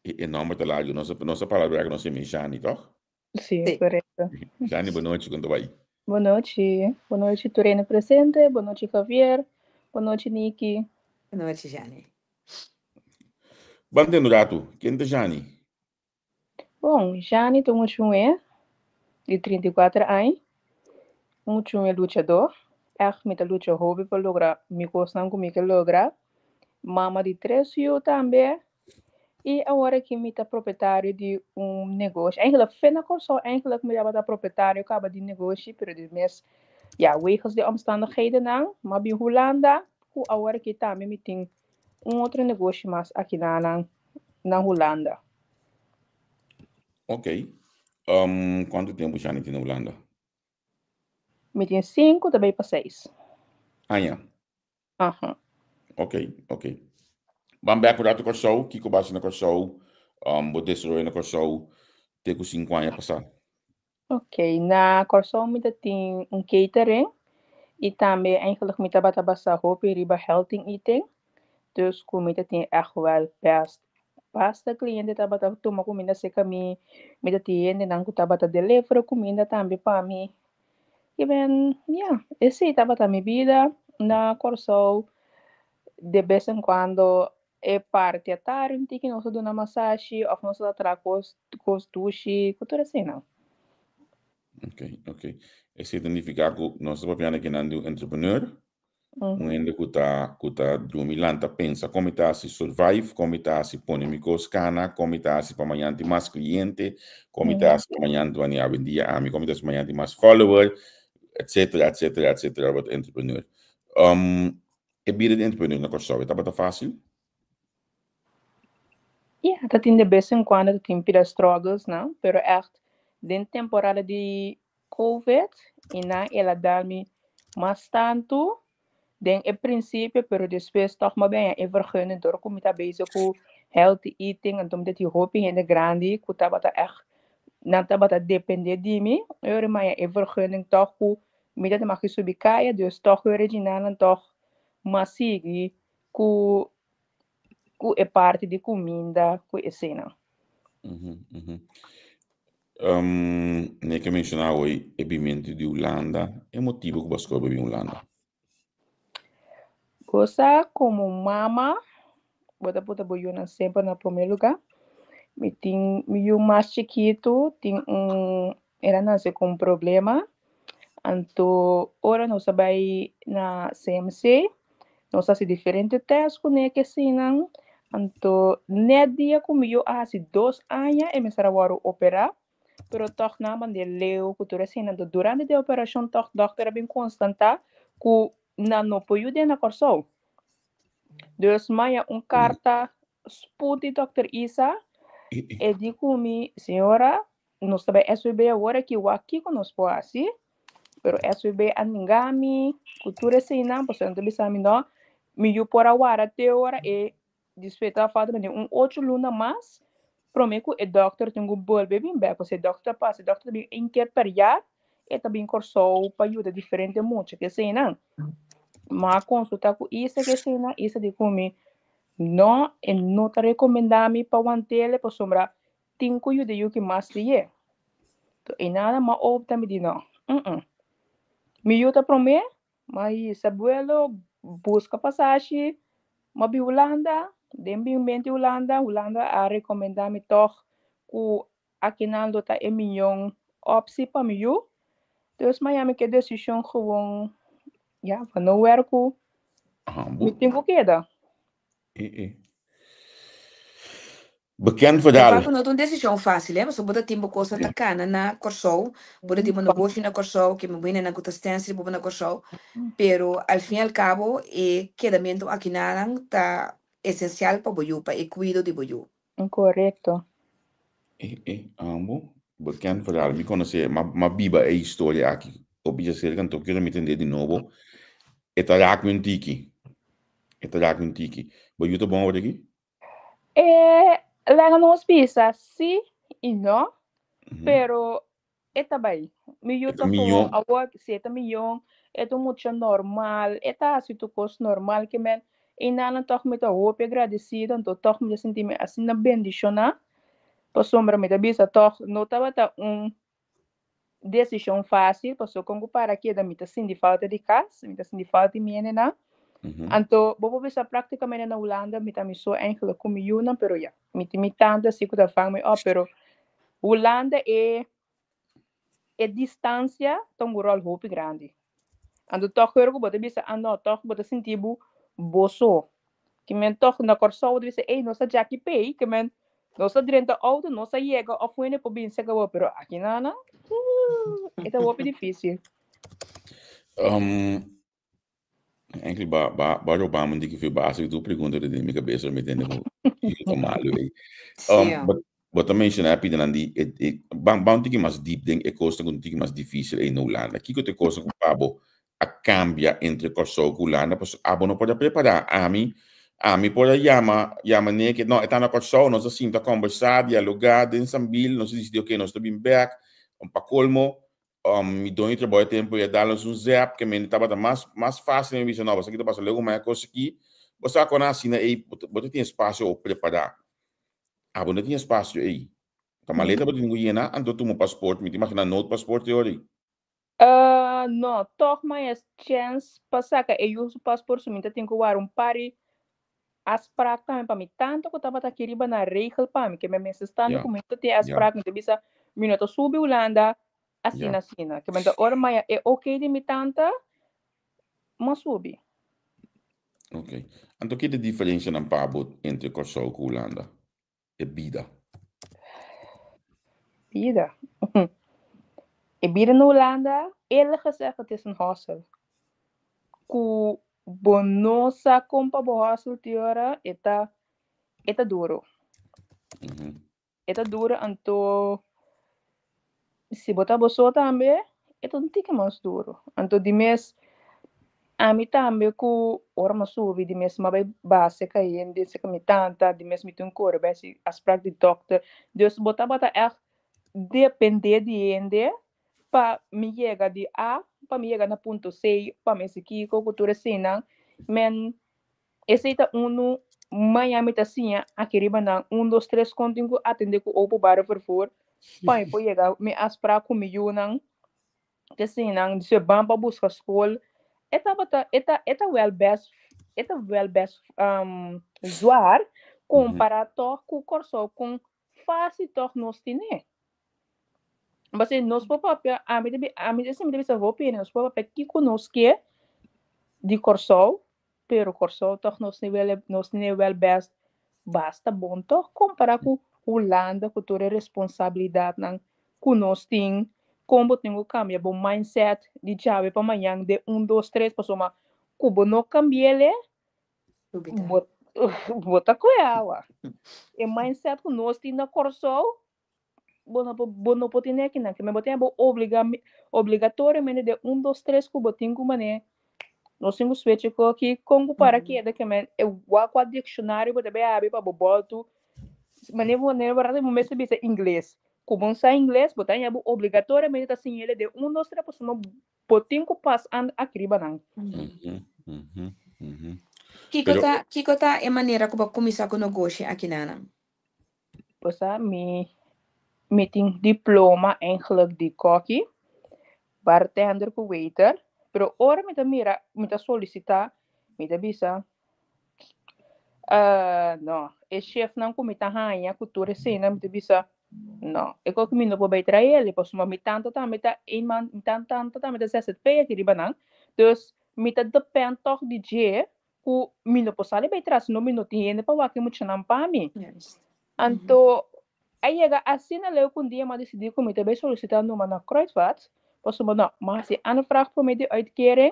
E nomber ta largo, nos nos a palabra ku nos yama Jani, toch? Sí, Sí. korekto. Jani, bon nochi, kon ta bai? Bon nochi. Bon nochi tur hende presente. Bon nochi Javier. Bon nochi Niki. Bon nochi Jani. Ban ten un ratu, ken ta Jani? Bon, Jani ta un much'muhé di 34 aña, un much'muhé luchadó. Ègt mi ta lucha hopi pa logra mi kosnan ku mi ke logra. Mama di tres yu tambe. I awor aki mi ta propietario di un negoshi. Eigenlijk fe na Kòrsou eigenlijk mi tabata propietario kaba di negoshi, pero di mes ya wegens di omstandighedennan m'a bin Hulanda ku awor aki tambe mi tin un otro negoshi mas aki na na Hulanda. Ok. Kuantu tempu Shani tin na Hulanda? Mi tin sinku ta bai pa seis. Aña? Aha. Ok, ok. Ban bek un ratu Kòrsou. Kiko bo hasi na Kòrsou? Bo desaroyo na Kòrsou te ku sinku aña pasá? Ok, na Kòrsou mi ta tin un catering i tambe eigenlijk mi tabata basa hopi riba healthy eating. Dus ku mi ta tin ègt wèl bèst basta kliente tabata tuma kuminda serka mi, mi ta tin hendenan ku tabata deliver kuminda tambe pa mi. I ben, ya, esei tabata mi bida na Kòrsou. De bes en kuando e parti atari un tiki nos ta duna masashi òf nos ta traha kos kos dushi ku tur eseinan. Ok, ok. Esei ta nifiká ku nos ta papiando akinan di un entrepreneur, un hende ku ta ku ta drumi lanta pensa kon mi ta hasi survive, kon mi ta hasi pone mi kos kana, kon mi ta hasi pa mañan tin mas kliente, kon mi ta hasi pa mañan wanneer awendia ami, kon mi ta hasi pa mañan tin mas follower, etcetera, etcetera, etcetera, bo ta entrepreneur. E bida di entrepreneur na Kòrsou e tabata fásil? Ya, ta tin de bes en cuando ta tin pida struggles nan, pero echt den temporada di Covid y nan el a dal mi mas tantu den e principio, pero despues toch mi a bini e vergunning door cu mi ta bezig cu healthy eating, anto mi ta tin hopi hende grandi cu tabata echt nan tabata depende di mi, y ora mi a haña e vergunning toch cu mi ta mag subi caya, dus toch ora di nan toch mas sigui ku ku e parti di kuminda ku eseinan. Ne ke menshoná hoy e bimentu di Hulanda, e motibu ku bo a skohe pa bin Hulanda? Bo sa komo mama, bo ta pone bo yunan semper na promé lugá. Mi tin mi yu mas chikitu tin un el a nase ku un problema. Anto ora nos a bai na CMC, nos a hasi diferente tèst kuné kesinan. Anto nèt dia ku mi yu a hasi dos aña e mester a wòrdu operá, pero tòg nan a mand'é leu ku tur esei. Anto durante di e operashon tòg dòkter a bin konstantá ku nan no por yud'é na Kòrsou. Dus maya un karta spoed di dòkter Isa, e di ku mi, señora, nos ta bai SVB awor aki wak kiko nos por hasi, pero SVB a ninga mi ku tur eseinan, pasobra nan ta bisa mi no, mi yu por a wara te ora e despues ta falta mende un ocho luna mas prome ku e dòkter tin ku bolbe bin bèk, pasobra e dòkter ta pasa, e dòkter ta bin un keer per jaar, e ta bin Kòrsou pa yuda diferente mucha ku eseinan. Mi a konsultá ku Isa ku eseinan, Isa di ku mi, no, e no ta rekomendá mi pa want'el pasobra tin ku yuda yuki mas lihé. To einan m'a opta mi di no, mm mi yu ta promé, m'a hisa buelo buska pasashi, m'a bin Hulanda, den bin mente Hulanda, Hulanda a rekomendá mi tòg ku akinan lo ta e mihó optie pa mi yu. Dus m'a yama ku e desishon gewoon, ya, van nowhere ku mi tin ku keda. Bekend verhaal. Pero no ta un desishon fásil, hè? Pasobra bo ta tin bo kos ta kana na Kòrsou, bo ta tin bo negoshi na Kòrsou, ke mi bini na ku ta stencil bo na Kòrsou, pero al fin y al cabo e kedamentu akinan ta esensial pa bo yu, pa e kuido di bo yu. Korekto. Amo. Bekend verhaal. Mi konosé, m'a biba e historia aki. Hopi dje serka, anto kero mi tende di nobo. E ta raak mi un tiki. E ta raak mi un tiki. Bo yu ta bon awor aki? Laga nos bisa sí i no, pero e ta bai. Mi yu E ta ta miñó. gewoon awor, si e ta miñó, e ta un mucha normal, e ta hasi tur kos normal ke men einan tòg mi ta hopi agradesido, anto tòg mi ta sinti mi asina bendishoná, pasobra mi ta bisa tòg no tabata un desishon fásil, pasobra kon ku para keda mi ta sinti falta di kas, mi ta sinti falta di mi hendenan. Anto bo por bisa práktikamente na Hulanda mi ta mi so eigenlijk ku mi yunan, pero ya, mi tin mi tanta si ku ta vang mi op, pero Hulanda e distansia ta un ròl hopi grandi. Anto tòg ora ku bo ta bisa, ah no, tòg bo ta sinti bo bo so. Ke men tòg na Kòrsou bo ta bisa, ey, nos ta djaki p'ey, ke men nos ta drenta outo, nos a yega òf wende por bin seka bo, pero aki nan, e ta hopi difísil. Eigenlijk ba roba mi un tiki verbazing ku tur pregunta ku tin den mi kabesa mi tende ku ta malu ei. Sí. Bo ta menshoná pidanan di ban un tiki mas diep den e kosnan ku un tiki mas difísil ei na Hulanda. Kiko ta e kosnan ku pa bo a kambia entre Kòrsou ku Hulanda? Pasobra abo no por a prepará. Ami por a yama Nick, no, e ta na Kòrsou, nos a sinta kòmbersá, dialogá den Sambil, nos a disidí oke nos ta bin bèk. Pa kolmo, mi doño di trabou e tempu ei a dal nos un zèp ke mende tabata mas mas fásil mi bisa no, esaki ta pasa luego maya kos aki. Bo sa kon asina ei bo ta tin espasio pa prepará. Abo no tin espasio ei. Ta maleta bo tin ku yena anto tuma pasport, mi ta imaginá noodpaspoort e ora ei. No, tòg maya chèns pa saka e yu su pasport su mi ta tin ku wara un par di afspraak tambe pa mi tanto ku tabata aki riba nan regel pa mi ke mi mester stando ku mi no ta tin afspraak mi ta bisa mi no ta subi Hulanda asina asina ke mi ta ora maya e ok di mi tanta m'a subi. Ok. Anto ki ta e diferensianan pa bo entre Kòrsou ku Hulanda? E bida. Bida. E bida na Hulanda, eerlijk gezegd, het is een hustle. Ku bo no sa kon pa bo hustle te ora, e ta, e ta duro. E ta duro anto si bo ta bo so tambe, e ta un tiki mas duro. Anto di mes, ami tambe ku ora mi a subi di mes mi a bai base ka hende, serka mi tanta, di mes mi tin kore bai hasi afspraak di dokter. Dus bo tabata ègt dependé di hende pa mi yega di A pa mi yega na punto C, pa mi hasi kiko ku tur eseinan. Men esei ta unu maña mi ta siña aki riba nan un dos tres kon tin ku atendé ku openbare vervoer pa mi por yega mi afspraak ku mi yunan. Eseinan di ban pa buska skol e tabata e ta wèl bèst e ta wèl bèst zwaar kompará tòg ku Kòrsou kon fásil tòg nos tine. Pasobra nos por papia ami ta ami ta siempre ta bisa hopi hende nos por papia kiko nos ke di Kòrsou pero Kòrsou tòg nos nivel nos tine wèl bèst basta bon tòg kompará ku Hulanda ku tur e responsabilidatnan ku nos tin kon bo tin ku kambia bo mindset di djawe pa mañan den un dos tres pasobra ku bo no kambi'el bo bo ta kohe awa. E mindset ku nos tin na Kòrsou bo no por bo no por tene akinan ke men bo tin bo obliga obligatoriamente den un dos tres ku bo tin ku manera nos tin ku switch e kos aki kon ku para keda ke men e wak kua dikshonario bo ta bai habri pa bo bòltu manera bo manera bo rato bo mester bisa ingles ku bo no sa ingles bo ta haña bo obligatoriamente ta siñ'el den un dos tres pasobra bo tin ku pas an aki riba nan. Kiko ta kiko ta e manera ku bo a kuminsá ku negoshi akinan? Pues a mi. Mi tin diploma eigenlijk di koki, bartender ku waiter, pero ora mi ta mira, mi ta solisitá, mi ta bisa, no, e chefnan ku mi ta haña ku tur eseinan mi ta bisa, no, e koki mi no por bai trae el, pasobra mi tanta tambe ta eenman, mi tanta tambe ta zzp aki riba nan, dus mi ta depend tòg di dje ku mi no por sali bai tras, sino mi no tin hende pa wak e muchanan pa mi. Anto a yega asina leu ku un dia mi a disidí ku mi ta bai solisitá numa na Kruidvat, pasobra no, mi a hasi aanvraag promé di uitkering,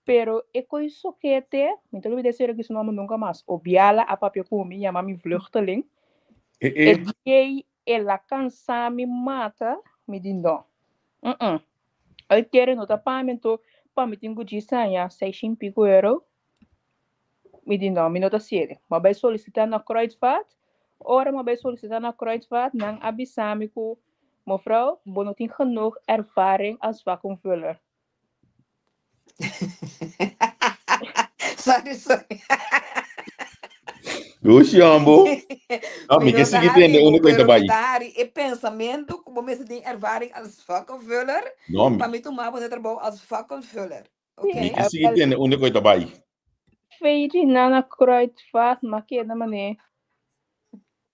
pero e koi sokete, mi ta lubida esei su nòmber nunka mas, Obiala a papia ku mi, yama mi vluchteling, e dia el a kansa mi mata, mi di no, Uitkering no ta pa mi, anto pa mi tin ku djis haña seishin piku euro. Mi di no, mi no ta siede. Mi a bai solisitá na Kruidvat. Ora mi a bai solisitá na Kruidvat, nan a bisa mi ku, Mevrouw, bo no tin genoeg ervaring als vacuumvuller. Sorry, sorry. Lucy, ambo. No, Mi mi no ke ta sigui hari tende bo, unda ku e ta pero mi bai. ta hari e pensamentu ku bo mester tin ervaring als vakkenvuller No, pa mi, mi tuma bo na trabou als vakkenvuller. mi Oké? ke sigui tende unda ku e ta bai. Feiji Nana Kruidvat, ma keda mané.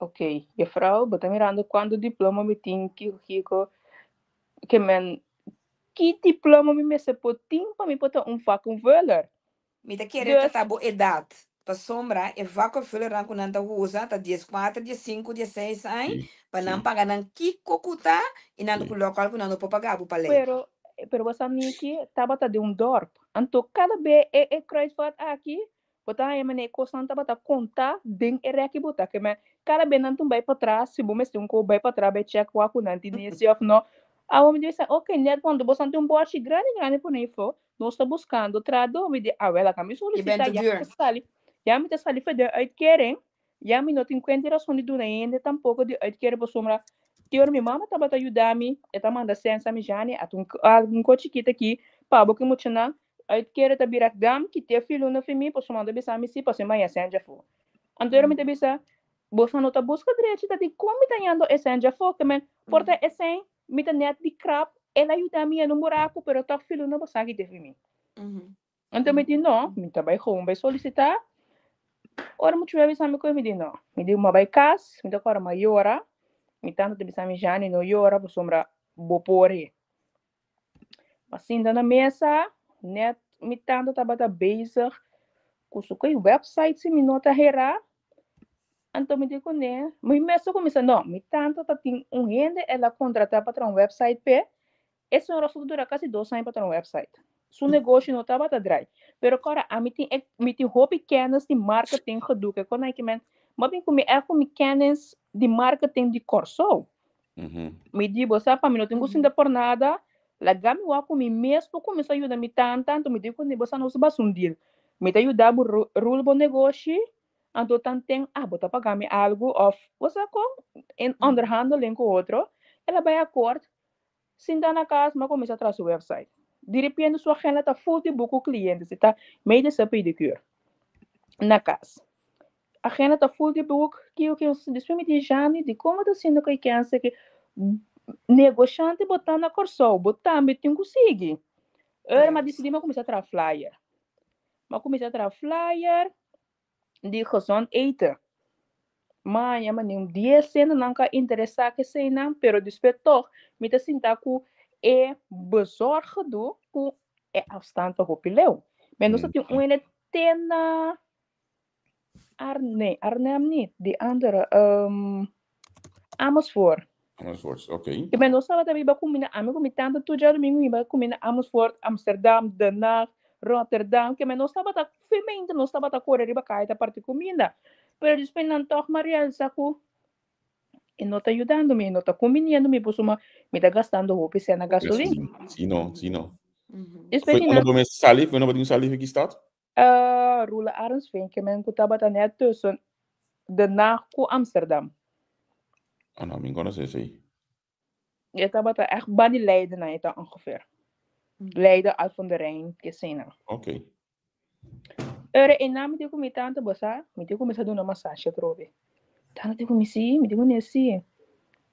Ok, juffrouw, bo ta mirando kuantu diploma mi tin, kiko kiko. Ke men, ki diploma mi mester por tin pa mi por ta un vakkenvuller? Mi ta kere ta Dus, ta bo edat, pasobra e vakkenvullernan ku nan ta usa ta dieskuater, diesinku, diesseis añ Sí, pa nan sí, paga nan kiko ku ta i nan sí. ku lokal ku nan no por paga bo pa lei. pero, pero bo sa Niki, tabata den un dorp. Anto kada be e e Kruidvat aki, bo ta haña manera e kosnan tabata konta den e rèki bo ta. Ke men, kada be nan tun bai patras, si bo mester un kos bai patras bai chèk wak ku nan tin esi òf no. Awor mi di bisa, oke, nèt bon, bo sa tin un bòrchi grandi grandi pone afó, Nos ta buscando trahadó. Mi di, awel laga mi Je solicita, bent te ya mi duur. ta sali, ya mi ta sali for de uitkering, ya mi no tin cuenta y razon di duna hende tampoco di uitkering pasobra te ora mi mama tabata yuda mi, e ta manda sensa mi Jani, a un un ko chikito aki pa bo ki muchanan, uitkering ta bira dam kite filuna fi mi pasobra nan ta bisa mi si pasobra mi haña senja afó. Anto ora mi ta bisa, boso no ta busca drechi ta di con mi ta hañando e senja afó, ke men por ta esei Mi ta net di krap, el a yuda mi yena un buraku, pero tòg Filú no por sa ki te mi. Anto mi di no, mi ta bai gewoon bai solisitá. Ora muchu a bisa mi ku mi di no. Mi di mi bai kas, mi ta kòrda mi a yora. Mi tanta ta bisa mi, Jani, no yora pasobra bo por he. Mi a sinta na mesa, net mi tanta tabata bezig ku su koi website si mi no ta herá. Anto mi di kuné, mi mes a kuminsá, no, mi tanta ta tin un hende el a kontratá pa traha un website p'e, e señora so ta dura kasi dos aña pa traha un website. Su negoshi no tabata drai. Pero kòrda, ami tin e, mi tin hopi kènis di marketing gedoe, ke kon aki men, mi a bin ku mi ègt ku mi kènis di marketing di Kòrsou. Mi di, bo sa, pa mi no tin ku sinta por nada, laga mi wak ku mi mes por kuminsá yuda mi tanta, anto mi di kuné, bo sa nos basa un deal, mi ta yuda bo rul bo negoshi, Anto tanten abo ta paga mi algu of bo sa kon in onderhandeling ku otro, el a bai akort, sinta na kas ma kuminsá traha su website. Diripiente su agenda ta ful di buku kliente, si ta medische pedicure na kas. Agenda ta ful di buk, kiko kiko, despues mi di Jani, dikon bo ta haciendo ku e kense ki negoshante bo ta na Kòrsou, bo tambe tin ku sigui. Ora mi a disidí mi a kuminsá traha flyer. Mi a kuminsá traha flyer di gezond eten. Maña mi nin dies hendenan ku a interesá ku eseinan, pero despues tòg mi ta sinta ku e bezorggedoe ku e afstand ta hopi leu. Mi no sa tin un hende te na Arnhem, Arnhem niet, di andere, Amersfoort. Amersfoort, oké. I men nos tabata biba kuminda, ami ku mi tanta tur djadumingu iba kuminda Amersfoort, Amsterdam, Den Haag, Rotterdam, ke men nos tabata fimente nos tabata kore riba kaya ta parti kuminda. Pero despues nan tòg mi a realisa ku e no ta yudando mi, e no ta kumbiniendo mi pasobra mi ta gastando hopi sèn na gasolin. Gasolin, si no, si no. Despues Foi di unda nan bo mes sali? Foi unda bo tin sali for ki stad? Roele Arendsveen, ke men ku tabata net tussen Den Haag ku Amsterdam. Ah no, mi no konosé esei. E tabata ègt ban di Leiden nan e ta ongeveer. Leiden, Alphen de Rijn, keseinan. Ok. Ora e nan mi di ku mi tanta, bo sa, mi tin kuminsá duna masashi atrobe. Tanta di ku mi si, mi di ku ne si.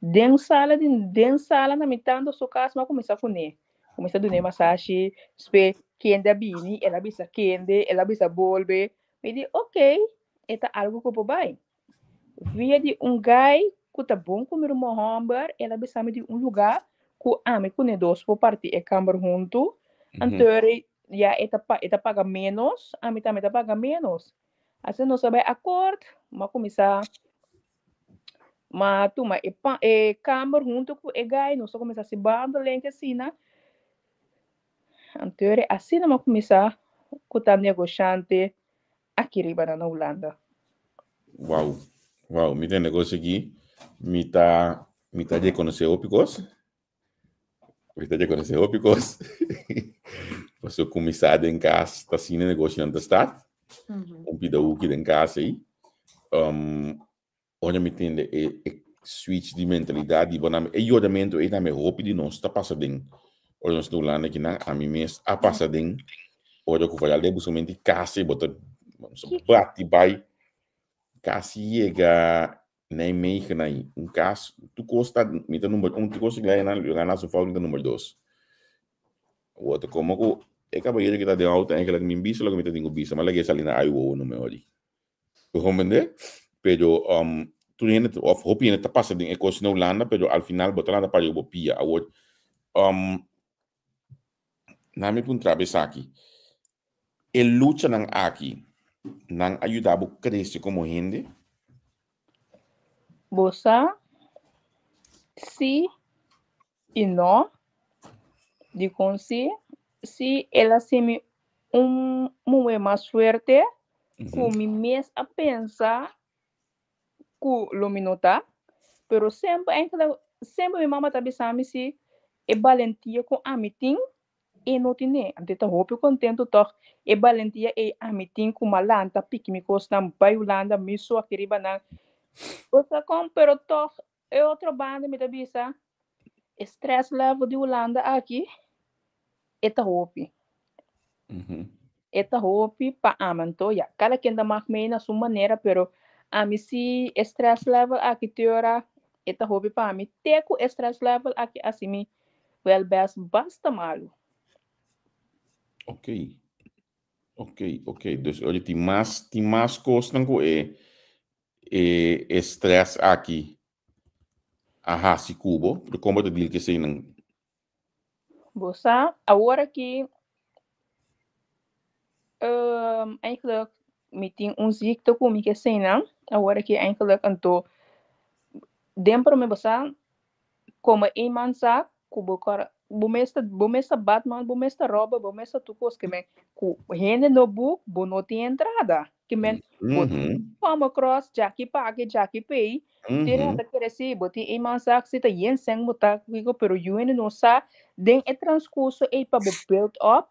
Den sala di den sala na mi tanta su kas mi a kuminsá kuné. Kuminsá dun'é masashi, despues kende a bini, el a bisa kende, el a bisa bolbe. Mi di oké, e ta algu ku por bai. Via di un guy ku ta bon ku mi ruman hòmber, el a bisa mi di un lugá ku ami ku ne dos por parti e kamber huntu. Anto ya e ta e ta paga ménos, ami tambe ta paga ménos. Asina nos a bai akòrt, mi a kuminsá Ma tuma e pa e kamber hunto ku e guy, nos a kuminsá hasi bandeling asina. Anto asina mi a kuminsá ku ta negoshante aki riba na Hulanda. Wow, wow, mi ta negoshi aki, mi ta mi ta rekonosé hopi kos. Mi ta rekonosé hopi kos. Pasobra kuminsá den kas ta asina negoshinan ta start. Un pida huki den kas ei. Um, Ora mi tende e e switch di mentalidad di bo nan e yordamento ei tambe hopi di nos ta pasa den ora nos ta Hulanda kinan ami mes a pasa den ora ku vooral den buscamento di cas ei bo ta bati bai casi yega Nijmegen ei un cas tur cos ta mi ta number un tur cos ta nan yo gana su fout mi ta number dos bo ta como ku e cabayero ki ta den auto eigenlijk mi bisa loke mi ta tin ku bisa mi a laga e sali na ai wowo no me ori. Bo comprende? Pero um, tur hende, of hopi hende ta pasa den e kos na Hulanda, pero al final bo ta lanta para bo pia. Awor, um, na mi puntra bo esaki. E luchanan aki, nan a yuda bo krese komo hende? Bo sa si i no. Dikon si? Si el a hasi mi un muhé mas fuerte ku mi mes a pensa ku lo mi no ta. Pero semper eigenlijk, semper mi mama ta bisa mi si e balentia ku ami tin, e no tine. Anto e ta hopi kontentu tòg e balentia ei ami tin ku m'a lanta piki mi kosnan bai Hulanda mi so aki riba nan. Bo sa kon? Pero tòg e otro banda mi ta bisa e stress level di Hulanda aki e ta hopi. E ta hopi pa ami anto ya kada ken ta mag mee na su manera pero ami si e stress level aki te ora e ta hopi pa mi te ku e stress level aki hasi mi wel best basta malu. Ok, ok, ok. Dus ora tin mas tin mas kosnan ku e e e stress aki a hasi ku bo, pero kon bo ta deal ku eseinan? Bo sa, awor aki um, eigenlijk mi tin un ziekte ku mi ke eseinan, awor aki eigenlijk anto den prome bo sa komo iemand sa ku bo kor bo mes ta bo mes ta batman, bo mes ta robber, bo mes ta tur kos ke men ku hende no boek bo no tin entrada. Ke men bo come across djaki paki djaki pei Tin hende ta kere si bo tin iemand sa si ta yen sèn bo ta kiko pero yu hende no sa den e transcurso ei pa bo build up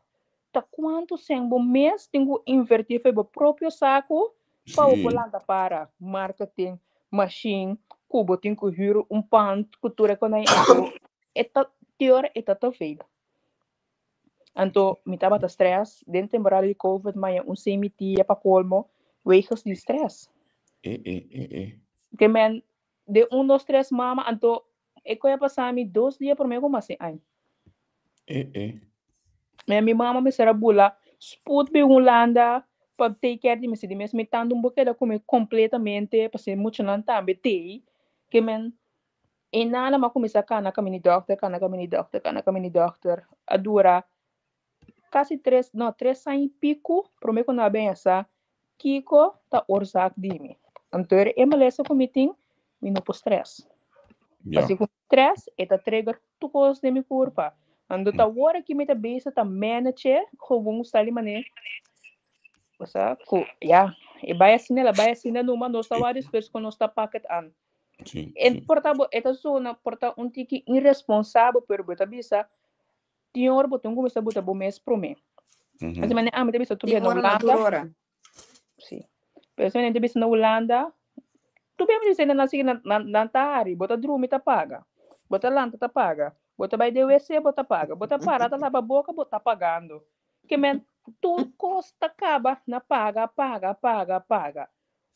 ta kuantu sèn bo mes tin ku inverti for bo propio saku pa bo por lanta para marketing, machine ku bo tin ku hür un pand ku tur e konai anto e ta te ora e ta te veel. Anto mi tabata stress den temporada di covid maya un semi tia pa colmo wegens di stress. E e e e. Ke men den un dos tres mama anto e koe a pasa mi dos dia prome ku masi añ. E e. Men mi mama mester a bula spoed bin Hulanda pa take care di mi si di mes mi tantu un bo keda ku mi completamente pasobra e muchanan tambe tei ke men E nana m'a kuminsá kana kamin'i dòkter, kana kamin'i dòkter, kana kamin'i dòkter. A dura kasi tres, no, tres aña i piku promé ku nan a bini a sa kiko ta oorzaak di mi. Anto e malesa ku mi tin, mi no por strès. Pasobra ku mi strès, e ta trigger tur kos den mi kurpa. Anto ta awor aki mi ta bezig ta manage gewoon sali manera Osea ku ya, e bai asina, el a bai asina numa, nos ta wak despues ku nos ta pak et an. Sí, En sí. por ta bo, e ta zona por ta un tiki irresponsabel, pero bo ta bisa, tin ora bo tin kuminsá buta bo mes promé. Mhm. Asina manera ami ta bisa tur Tin bia na ora no tur Hulanda, ora. sí. Pero asina manera ta bisa na Hulanda, tur bia mi bisa nan sigui nan nan nan ta hari, bo ta drumi ta paga, bo ta lanta ta paga, bo ta bai den wc bo ta paga, bo ta para ta laba boka bo ta pagando. Ke men tur kos ta kaba na paga, paga, paga, paga.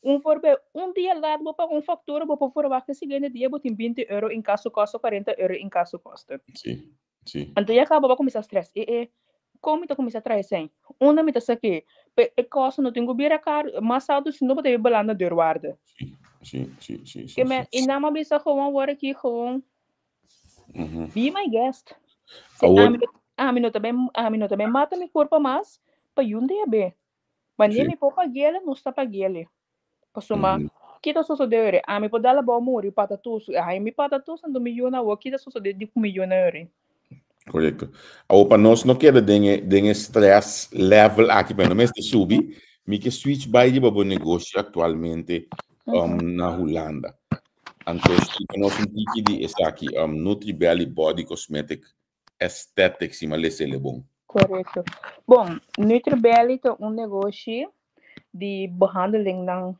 Un voorbeeld, un dia laat bo paga un factura, bo por verwacht e siguiente dia bo tin 20 euro incassokosten, 40 euro incassokosten. Sí, sí. Anto ya caba bo a cuminsa stress, e e, con mi ta cuminsa traha esey? Unda mi ta saki? Pe e kosten no tin cu bira caro, mas alto si no bo ta bay belanda deurwaarde. Sí, sí, sí, sí, Ke sí, men, sí. y nan a bisa gewoon wor aki gewoon, be my guest. Si Awor, ami, ami no ta bay, ami no ta bay mata mi curpa mas, pa yun dia be. Wanneer mi por paguele, nos ta paguele. Pasobra, ki ta sosodé ora? Ami por dal abou muri patatus. Ai, mi patatus anto mi yuna awor, ki ta sosodé di ku mi yuna ora? Korekto. Awor pa nos no keda den e den e stress level aki, pa no mester subi, mi ke switch bai riba bo negoshi aktualmente na Hulanda. Anto splika nos un tiki di esaki, Nutribelly Body Cosmetic Aesthetics, si mi a lesa el e bon. Korekto. Bon, Nutribelly ta un negoshi di behandelingnan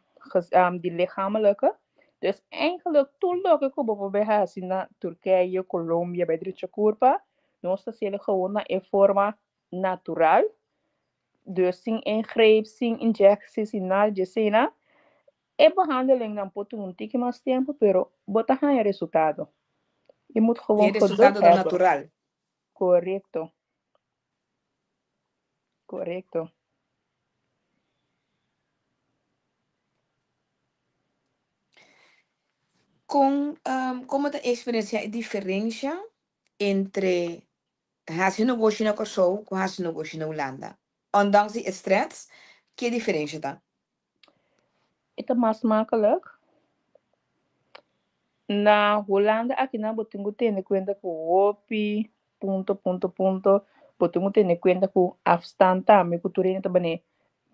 di lichamelijke. Dus eigenlijk tur loke ku bo por bay hasi na Turkije, Colombia, bay drecha kurpa, nos ta hasiel gewoon na e forma natural. Dus sin ingreep, sin injectie, sin nada di esei-nan. E behandelingnan por tuma un tiki mas tempu, pero bo ta haña resultado. Je moet gewoon E resultado geduld ta hebben. natural. Korekto. Korekto. Kon, kon bo ta eksperensiá e diferensha entre hasi negoshi na Kòrsou ku hasi negoshi na Hulanda? Ondanks di e strès, ke diferensha ta? E ta mas makkelijk. Na Hulanda akinan bo tin ku tene kuenta ku hopi punto punto punto, bo tin ku tene kuenta ku afstand tambe ku tur hende ta bane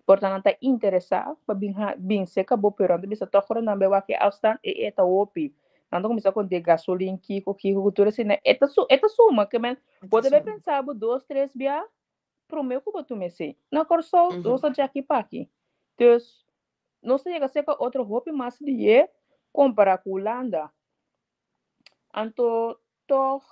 por ta nan ta interesá pa bin ha bin serka bo pero nan ta bisa tòg ora nan bai wak e afstand e e ta hopi. Nan ta kuminsá konta e gasolin kiko kiko ku tur esei e ta su e ta suma ke men bo ta bai pensa bo dos tres bia promé ku bo tuma esei. Na Kòrsou nos ta djaki paki. Dus nos ta yega serka otro hopi mas lié kompará ku Hulanda. Anto tòg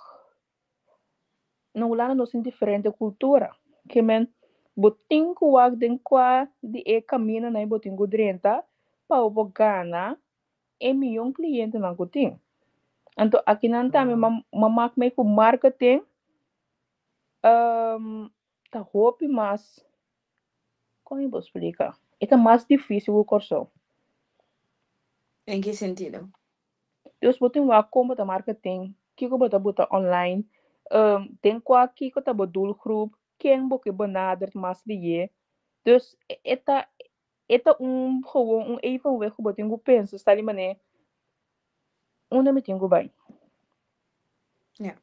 na Hulanda nos tin diferente kultura. Ke men bo tin ku wak den kua di e kamindanan bo tin ku drenta pa bo por gana e miyon klientenan ku tin. Anto akinan tambe m'a mak mei ku marketing ta hopi mas, kon mi por splika? E ta mas difísil ku Kòrsou. Den ki sentido? Dus bo tin wak kon bo ta marketing, kiko bo ta buta online, den kua kiko ta bo doelgroep, ken bo ke benadert mas lihé. Dus e ta e ta un gewoon un evenwicht ku bo tin ku pensa sta di manera unda mi tin ku bai. Ja.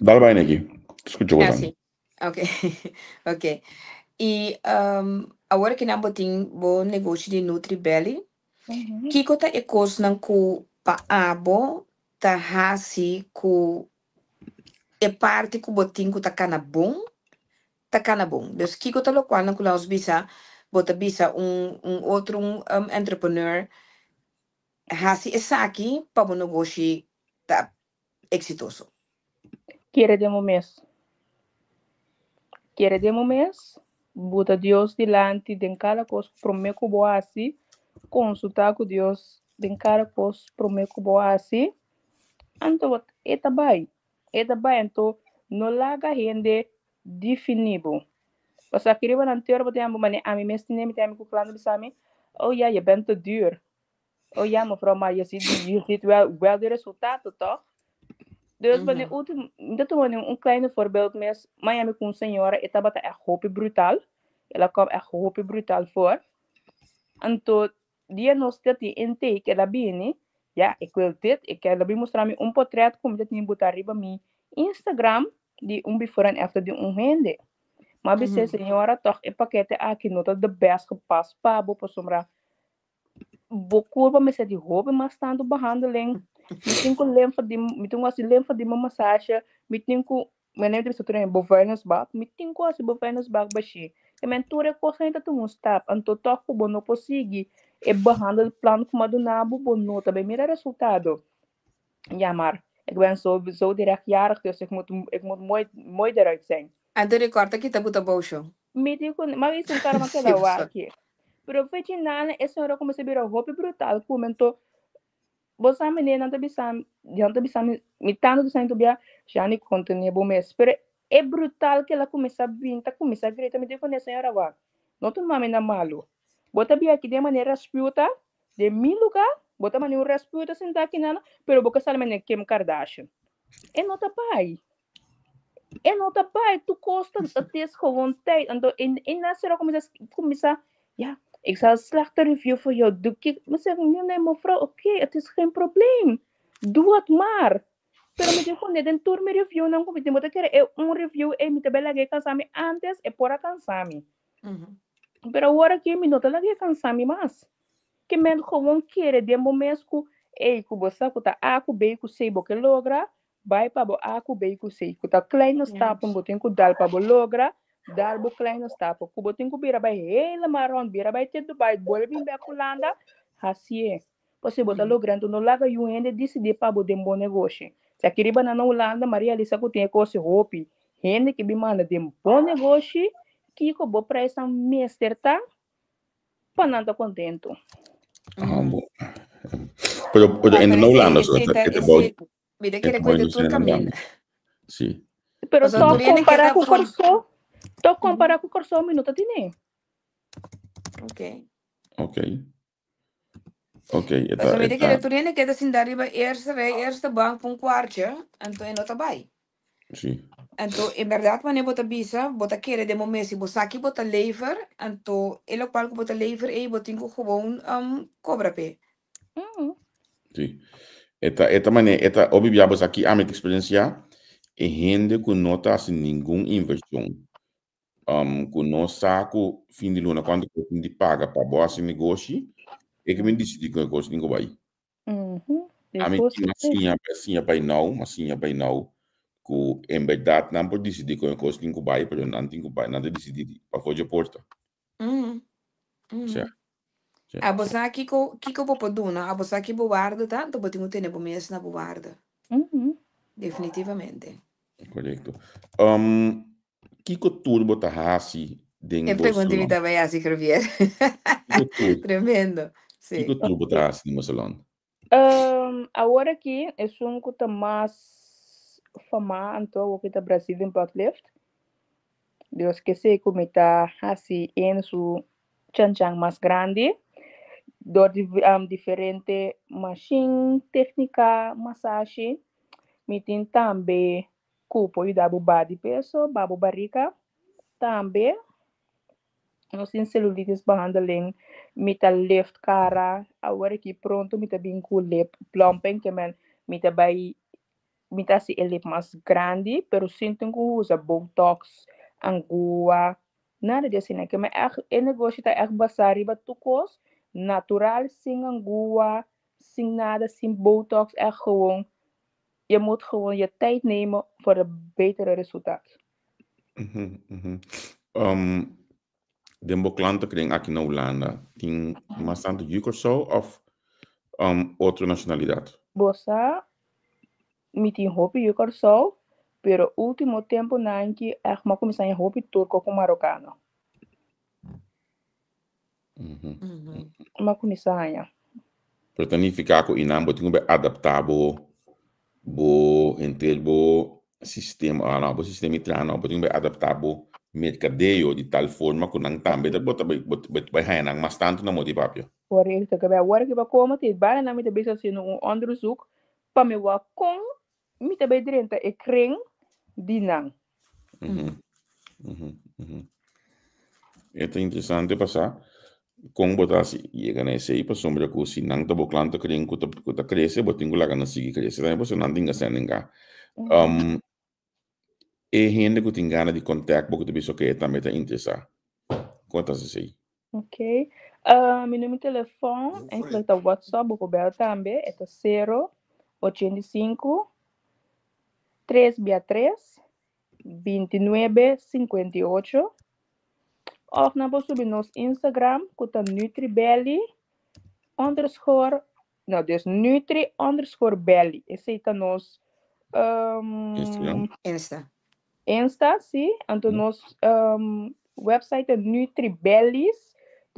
Dale bai Nicky. Skucha bo Ah, dan. sí. Ok. Ok. I um, awor ki nan bo tin bo negoshi di Nutri Belly, kiko ta e kosnan ku pa abo ta hasi ku e parti ku bo tin ku ta kana bon, ta kana bon? Dus kiko ta lokualnan ku laos bisa, bo ta bisa un, un otro un, entrepreneur Hasi esaki pa bo negoshi ta eksitoso. Kere den bo mes. Kere den bo mes, buta Dios dilanti den kada kos promé ku bo hasi, konsultá ku Dios den kada kos promé ku bo hasi, anto e ta bai, e ta bai. Anto no laga hende Definí bo. Pasobra aki riba nan tera bo ta yama bo manera ami mes tene mi ta yama ku klanten bisa mi, oh ja, je bent te duur. Oh ja, mevrouw, maar je ziet, je ziet wel, wel de resultaten, toch? Dus wanneer ultimo, mi ta tuma un kleine voorbeeld mes, mi a yama ku un señora, e tabata echt hopi brutal, el a kom echt hopi brutal voor. Anto, dia nos ta tin intake, el a bini, ja, ik wil dit, ik, el a bin mustra mi un portret ku mi ta tin buta riba mi Instagram, di un before en after di un hende. Ma bis'é, señora, tòg e pakete aki no ta de best gepast pa bo, pasobra bo kurpa mester di hopi mas tantu behandeling. Mi tin ku limfa di, mi tin ku hasi limfa di mi masasje, mi tin ku, mi ta bisa tur hende, bo vuilnisbak, mi tin ku hasi bo vuilnisbak bashí. Te men tur e kosnan ta tuma un stap, anto tòg ku bo no por sigui e behandelplan ku mi a duna bo, bo no ta bai mira resultado. Ja, maar ik ben zo, zo direct jarig, dus ik moet, ik moet mooi, mooi eruit zijn. Anto recorda kita buta bou show. Mi di ku, ma wis un kara ma keda wak. Pero fechi nana e señora kuminsá bira hopi brutal ku mi anto bo sa mi nan ta bisa nan ta bisa mi mi tantu ta sinti bia Shani kontené bo mes pero e brutal ku el a kuminsá bin ta kuminsá grita mi di kuné señora wak no tuma mi na malu bo ta bin aki den manera rasputa den mi lugá bo ta manda un rasputa sintá aki nan pero bo ke sali manera Kim Kardashian e no ta bai E no ta bai, tur kos ta het is gewoon tijd. Anto en en na sera kuminsá kuminsá, ja, ik zal slechte review voor jou doen. Kik, mi zeg, nee, nee, mevrouw, oké, het is geen probleem. Doe het maar. Pero mi dijo, nee, den tur mi review nan ku mi tin, bo ta kere e un review ei mi ta bai laga e kansa mi antes, e por a kansa mi. Pero awor aki mi no ta laga e kansa mi mas. Ke men gewoon kere den bo mes ku, ei, ku bo sa ku ta A ku B ku C bo ke logra, Bai pa bo A ku B ku C. Ku ta kleine stappen bo tin ku dal pa bo logra, dal bo kleine stappen. Ku bo tin ku bira bai helemaal rond, bira bai te Dubai, bolbe bin bek Hulanda, hasié. Pasobra bo ta logra, anto no laga yu hende disidí pa bo den bo negoshi. Si aki riba nan na Hulanda, m'a realisa ku tin e kos hopi. Hende ke bin manda den bo negoshi, kiko bo prijsnan mester ta pa nan ta kontentu. Ah, bo. Pero, pero en Hulanda, so, e ta bou Mi ta kere koe tur kaminda. Sí. Pero to compara ku Kòrsou, to compara ku Kòrsou mi no ta tine. Ok. Ok. Ok, eta, Pasobra mi ta kere tur hende keda sinta riba eerste rij, eerste bank pa un kwartje, anto e no ta bai. Sí. Anto en bèrdat wanneer bo ta bisa, bo ta kere den bo mes, si bo sa ki bo ta lever, anto e lokual ku bo ta lever ei bo tin ku gewoon kobra p'e. Sí. E ta, e ta mane, e ta, hopi bia bo sa ki ami ta experiencia, e hende ku no ta hasi ningun inversion, ku no sa ku fin di luna kuantu ku tin di paga pa bo hasi negoshi, e ke mi disidi ku e kos tin ku bai. Ami tin a siña, a siña bai nou, a siña bai nou ku en bèrdat nan por disidi ku e kos tin ku bai, pero nan tin ku bai, nan ta disidi pafó dje porta. Sea. Abo sa kiko kiko bo por duna, abo sa ki bo warda ta, anto bo tin ku tene bo mes na bo warda. Definitivamente. Korekto. Kiko tur bo ta hasi den E bo pregunta mi salon? ta bai hasi, Javier. Kiko tur? Tremendo. Sí. Kiko tur bo ta hasi den bo salon? Awor aki esun ku ta mas famá anto awor ki ta Brazilian Butt Lift. Dios ke se ku mi ta hasi en su chanchan mas grandi dor di diferente mashin, téknika, masashi. Mi tin tambe ku por yuda bo baha di peso, baha bo barika. Tambe Nos tin celulitis behandeling, mi ta lift cara, awor aki pronto mi ta bin cu lip plumping ke men mi ta bay mi ta haci e lip mas grandi pero sin tin cu usa botox, angua, nada di asina ke men echt e negoshi ta echt basa riba tur cos natural sin angua, sin nada, sin botox, echt gewoon je moet gewoon je tijd nemen voor een betere resultaat. Den bo klantenkring aki na Hulanda tin mas tantu yu Kòrsou òf otro nashonalidat? Bo sa, mi tin hopi yu Kòrsou, pero último tempunan ki ègt mi a kuminsá haña hopi turko ku marokano. Mi a kuminsá haña. Pero ta nifiká ku einan bo tin ku bai adaptá bo bo henter bo sistema, no, bo sistema di traha no, bo tin ku bai adaptá bo merkadeo di tal forma ku nan tambe ta bo ta bai bo ta bai haña nan mas tantu na moda di papia. Korekto, ke bai awor ke bo komo te banda nan mi ta bisa hasiendo un onderzoek pa mi wak kon mi ta bai drenta e kring di nan. E ta interesante pasá kon bo ta hasi yega na esei pasobra ku si nan ta bo klanten kring ku ta ku ta krese bo tin ku laga nan sigui krese tambe pasobra nan tin gasta den ka. E hende ku tin gana di kontak bo ku ta bisa oke e tambe ta interesá. Kon ta hasi esei? Ok. Mi numero di telefòn, eigenlijk ta WhatsApp, bo por bel tambe, e ta 0 85 3 bia 3 29 58. Òf nan por subi nos Instagram ku ta Nutribelly underscore, no, dus Nutri underscore Belly. Esei ta nos Instagram. Insta. Insta, sí. Anto nos website ta Nutribellies.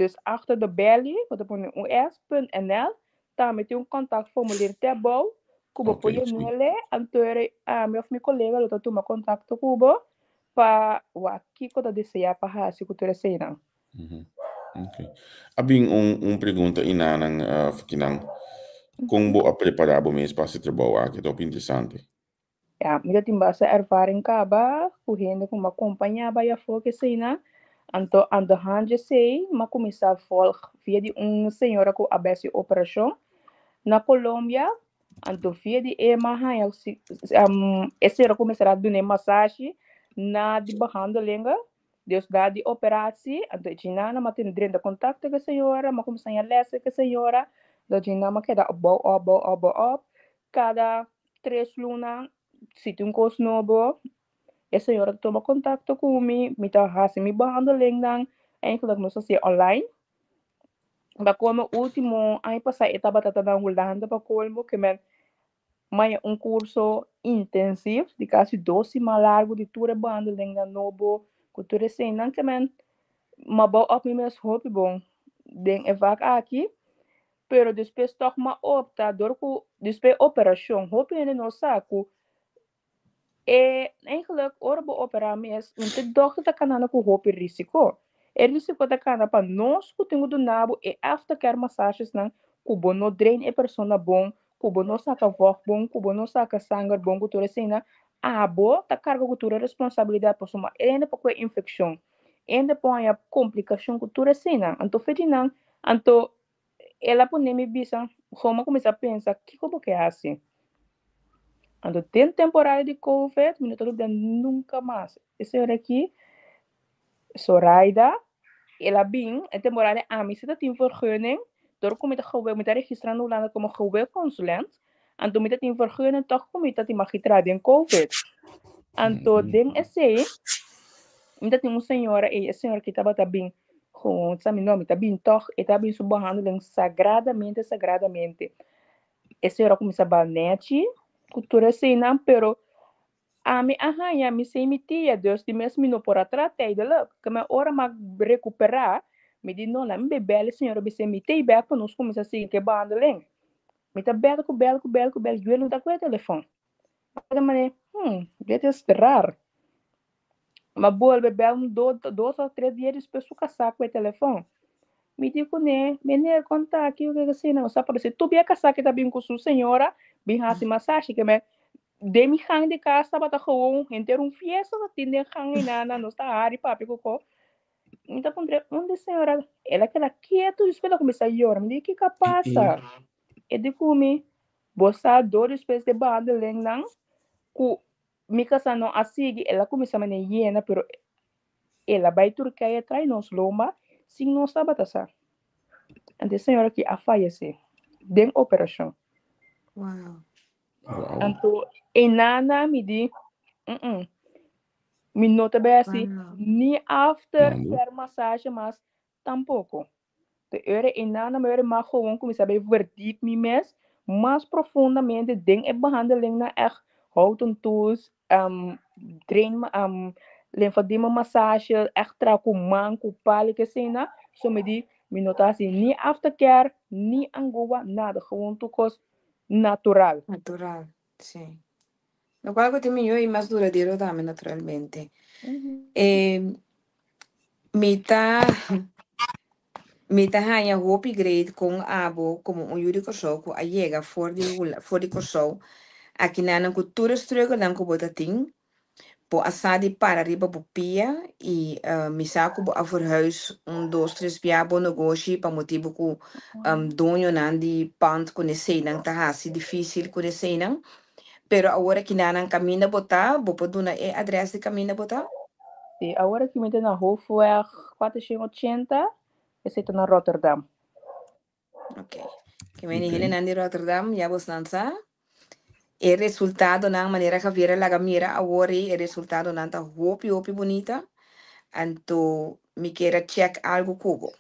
Dus achter de balie, bo ta pone un S, punt NL, tambe tin un contactformulier te abou, ku bo por yen'é, anto ami òf mi kolega lo ta tuma kontakto ku bo pa wak kiko ta deseá pa hasi ku tur eseinan. Ok. A bin un pregunta inanan fukinan. Kon bo a prepará bo mes pa hasi trabou aki? Ta hopi interesante. Ya, mi ta tin basta ervaring kaba ku hende ku mi a kompañá bai afó ku eseinan. Anto aan de hand dje esei mi a kuminsá vòlg via di un señora ku a bai hasi operashon na Colombia. Anto via di e mi a haña e señora kuminsá a dun'é masashi na di behandelinga. Dus na di operatie, anto e djinana mi a tene drenta kontakto ku e señora, mi a kuminsá haña lès ku e señora. Anto djinana mi a keda opbou, opbou, opbou, op. Kada 3 luna, si tin un kos nobo, e señora ta tuma kontakto ku mi, mi ta hasi mi behandelingnan, eigenlijk nos ta hasié online. Pa kolmo último aña pasá e tabata ta na Hulanda pa kolmo ke men maya un kurso intensief di kasi 2 siman largu di tur e behandelingnan nobo ku tur eseinan ke men m'a bou op mi mes hopi bon den e vak aki. Pero despues tòg m'a opta dor ku despues operashon hopi hende no sa ku e eigenlijk ora bo operá mes un te dòkter ta kanando ku hopi risiko. E risiko ta kana pa nos ku tin ku duna bo e aftercare massagesnan ku bo no drain e persona bon, ku bo no saka vògt bon, ku bo no saka sanger bon ku tur eseinan, abo ta karga ku tur e responsabilidat pasobra e hende por kue infekshon, e hende por haña komplikashon ku tur eseinan. Anto fe di nan, anto el a pone mi bisa, gewoon mi a kuminsá pensa kiko bo ke hasi. Anto den temporada di covid mi no ta lubida nunka mas. E señora aki, Zoraida, el a bin e temporada ami si ta tin vergunning, dor ku mi ta gewe mi ta registrá na Hulanda komo geweconsulent, anto mi ta tin vergunning tòg ku mi ta tin magi traha den covid. Anto den esei mi ta tin un señora ei, e señora aki tabata bin gewoon sa mi no, mi ta bin tòg, e ta bin su behandeling sagradamente sagradamente. E señora a kuminsá bal nèchi ku tur eseinan, pero ami a haña mi sei mi tia, dus di mes mi no por a traha tijdelijk. Ke men ora mi a rekuperá, mi di no, laat mi bai bèl e señora bis'é mi t'ei bèk pa nos kuminsá sigui ku e behandeling. Mi ta bèl ku bèl ku bèl ku bèl, juel no ta ku e telefòn. Mi ta manera, dit is raar. Mi a bolbe bèl un 2 òf 3 dia despues su kasá ku e telefòn. Mi di kuné, meneer kon ta aki ku asina? Nos a parece tur bia kasá ki ta bin ku su señora bin hasi masashi ke men den mi gang di kas tabata gewoon henter un fiesta ta tin den gang einana nos ta hari papia ku ko. Mi ta puntra unda e señora? El a keda ketu despues el a kuminsá yora. Mi di kiko a pasa? E di ku mi, bo sa dor despues di behandelingnan ku mi kasá no a sigui, el a kuminsá manera yena, pero el a bai Turkije trae nos lomba sin nos tabata sa. Anto e señora aki a fayesé den operashon. Wow. Wow. Anto e nana mi di, mi no ta bai hasi Wow. ni after Mambo. care massage mas tampoko. De ora e nana mi ora mas gewoon kuminsá bai verdiep mi mes mas profundamente den e behandelingnan echt houten tools, drain, lymphedema massage, echt traha ku man, ku palo, ku eseinan. So mi di, mi no ta hasi ni aftercare, ni angoa, nada. Gewoon tur kos natural. Natural, sí. Lokual ku tin mihó i mas duradero tambe naturalmente. Mi ta haña hopi great kon abo komo un yu di Kòrsou ku a yega for di Kòrsou akinan ku tur e struggle ku bo ta tin bo a sa di para riba bo pia i mi sa ku bo a verhuis 1, 2, 3 bia bo negoshi pa motibu ku doñonan di pand ku neseinan ta hasi difísil ku neseinan. Pero awor akinan kaminda bo ta, bo por duna e adrès di kaminda bo ta? Sí, awor aki mi ta na Hoofdweg 480, esei ta na Rotterdam. Ok. Ke men hendenan di Rotterdam, ya bosnan sa. E resultadonan manera Javier a laga mira awor ei, e resultadonan ta hopi hopi bunita. Anto mi ke a check algu ku bo.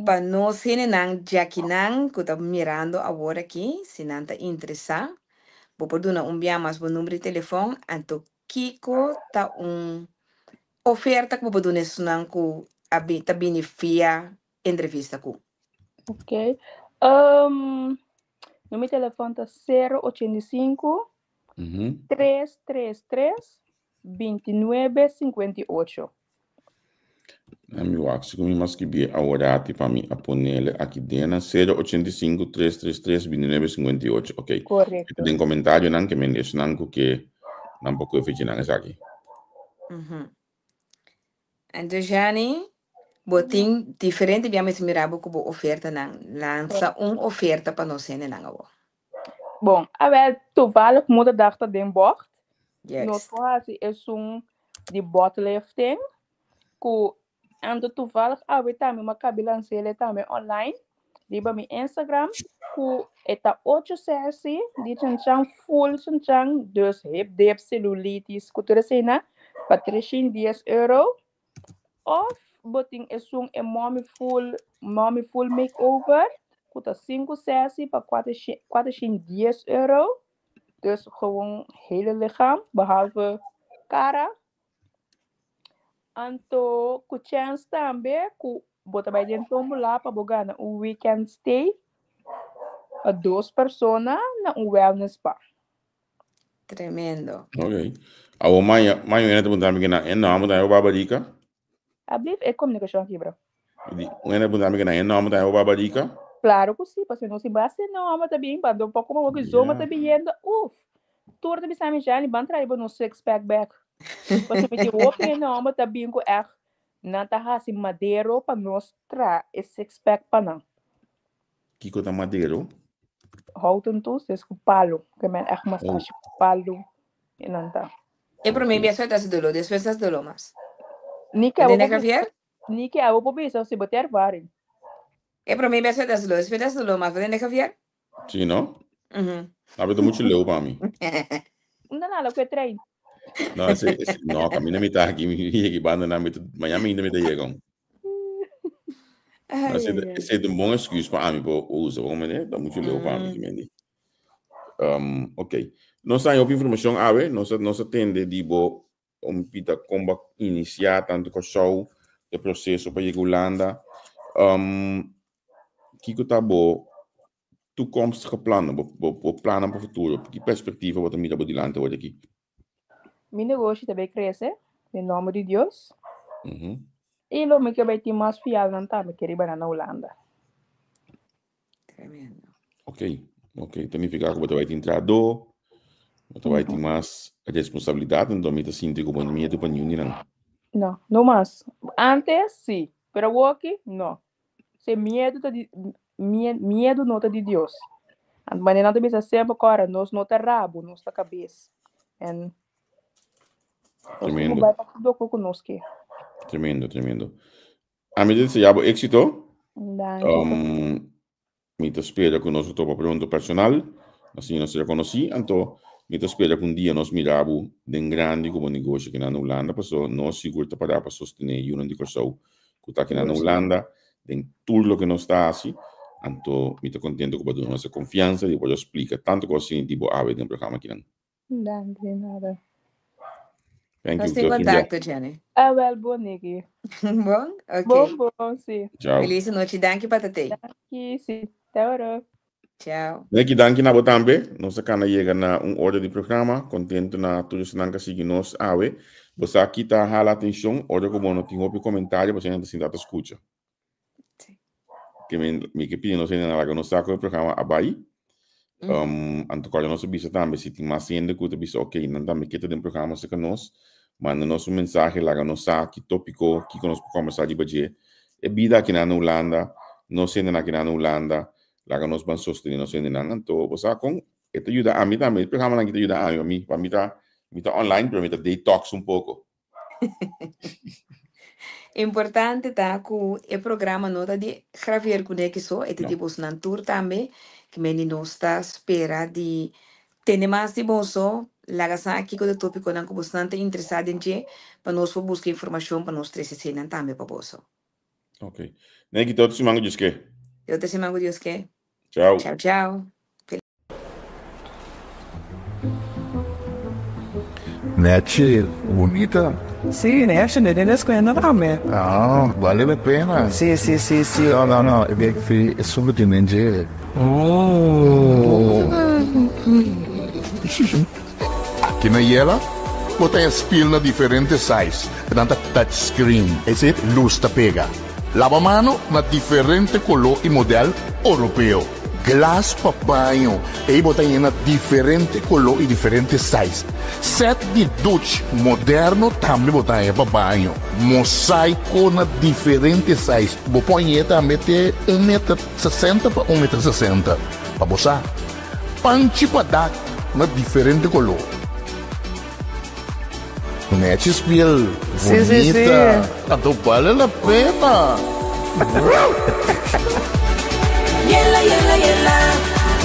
Pa nos hendenan djakinan ku ta mirando awor aki, si nan ta interesá, bo por duna un bia mas bo number di telefòn, anto kiko ta un oferta ku bo por duna esunnan ku ta bini via entrevista ku. Ok. Um, mi telefon ta 085 333 2958. Na mi wak, si mi mas skibie aworati pa mi a ponele aki den 085 333 2958. Ok. Correcto. Den comentario nan ke men esnan ku ke nan poko efechi nan esaki. Anto Jani, bo tin diferente bia mes mira bo ku bo ofertanan. Lansa un oferta pa nos hendenan awor. Bon, awel, toevallig moederdag ta den bocht. Nos Juist. por hasi esun di butt lifting ku anto toevallig awe tambe mi a kabi lans'ele tambe online riba mi Instagram ku e ta ocho sesi di chanchan full chanchan dus hip dip, celulitis ku tur eseinan pa 310 euro of bo tin esun e mommy full mommy full makeover ku ta sinku sesi pa 410 euro dus gewoon hele lichaam behalve kara. Anto ku chèns tambe ku bo ta bai den tómbola pa bo gana un weekend stay pa dos persona na un wellness spa. Tremendo. Ok. Awo maña, maña un hende ta puntra mi ke na e nòmber ta e Babarica? Ablief e komunikashon aki bro. Di, un hende ta puntra mi ke na e nòmber ta e Babarica? Claro ku si, pasobra nos tin basta e nòmber ta bin, pa poko poko ki zoma ta biyendo, uf, tur ta bisa mi Jani, ban trae bo nos six pack bek. Pasobra mi tin hopi hende hòmber ta bin ku ègt nan ta hasi madero pa nos traha e six pack pa nan. Kiko ta madero? Houten toes, des ku palo, ke men ègt masashi ku palo e nan ta. E promé biaha ta hasi doló, despues ta hasi doló mas. Ni ke abo Entendé, por bisa, Javier? ni ke abo por bisa si bo ta ervaring. E promé biaha ta hasi doló, despues ta hasi doló mas. Entendé, Javier? Sí, no? Mhm. Abe ta muchu leu pa mi. Unda nada ku e trein. No, ese, ese, no, camina mi ta aki, mi yega banda na mi, mañana mi ta yega. Ay, Ese, ay, ay. ese ta un bon excuse pa ami pa usa, como ne? Ta muchu leu pa mi, mm. Ok. Nos hay hopi informacion awe, nos nos atende di bo un pita kon bo inisiá tantu Kòrsou e proseso pa yega Hulanda. Kiko ta bo toekomstige plannen, bo bo bo plannan pa futuro? Ki perspektiva bo ta mira bo dilanti awor aki? Mi negoshi ta bai krese den nòmber di Dios. I lo mi ke bai tin mas fialnan tambe ke riba nan na Hulanda. Tremendo. Ok, ok. Ta nifiká ku bo ta bai tin trahadó, bo ta bai tin mas responsabilidat, enton mi ta sinti ku bo no miedu pa niun di nan. No, no mas. Antes sí, pero awoki no. Se miedu ta di miedu no ta di Dios. Anto manera nan ta bisa semper kòrda nos no ta rabu, nos ta kabes. En nos tin ku Tremendo. bai pa tur ku nos ke. Tremendo, tremendo. Ami ta desea bo éxito. Danki. Mi ta spera ku nos lo topa pronto personal, asina nos ta rekonosí. Anto mi ta spera ku un dia nos mira bo den grandi ku bo negoshi aki na Hulanda, pasobra nos sigur ta pará pa sostené yunan di Kòrsou ku ta aki na Hulanda den tur loke nos ta hasi. Anto mi ta kontento ku bo a duna nos e konfiansa di por a splika tantu kos asina di bo awe den programa akinan. Dank de nada. Thank Nos you. tin Tot un dia. contacto, Jenny. Ah, wel, bon, Nikki. Bon? Ok. Bon, bon, sí. Ciao. Feliz nochi. Danki pa ta tei. Danki, sí. Te oro. Ciao. Nikki, danki na bo tambe. Nos a kana yega na un ora di programa. Contento na tur esnan ka sigui nos awe. Bo sa ki ta hala atencion ora ku bo no tin hopi comentario pasobra nan ta sinta ta scucha. Sí. Ke men, mi ke pidi nos hende na laga nos sa ku e programa a bai. Anto kòrda nos a bisa tambe si tin mas hende ku ta bisa ok nan tambe ke ta den programa serka nos, manda nos un mensahe laga nos sa ki topiko, kiko nos por kòmbersá riba dje. E bida akinan na Hulanda, nos hendenan akinan na Hulanda, laga nos ban sostené nos hendenan. Anto bo sa kon e ta yuda ami tambe, e programanan aki ta yuda ami, pa mi pa mi ta mi ta online pero mi ta detox un poko. Importante ta ku e programa no ta di Javier ku Neki so, e ta di No. bosnan tur tambe, ki men di nos ta spera di tende mas di boso, laga sa kiko ta topikonan ku bosnan ta interesá den dje, pa nos por buska informashon pa nos trese eseinan tambe pa boso. Ok. Neki, te otro siman ku Dios ke. Te otro siman ku Dios ke. Chao. Chao, chao. Nechi, bunita. Sí, ne den descuento tambe. Ah, vale la pena. Sí, sí, sí, sí. No, no, no, e bek fi e solo tin den dje. Oh. Aki na Yela, bo ta haña spiel na diferente size, nan ta touch screen, es decir, luz ta pega. Laba mano na diferente color y model Oropeo. Glas pa baño, ey bo ta haña na diferente color y diferente size. Set di duch moderno tambe bo ta haña pa baño. Mosaico na diferente size, bo por hañ'e tambe te un meter sesenta pa un meter sesenta, pa bo sa. Panchi pa dak na diferente color. Nechi spiel, Sí, sí, sí. bunita, anto bale la pena. Yela, yela, yela.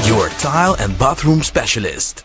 Your tile and bathroom specialist.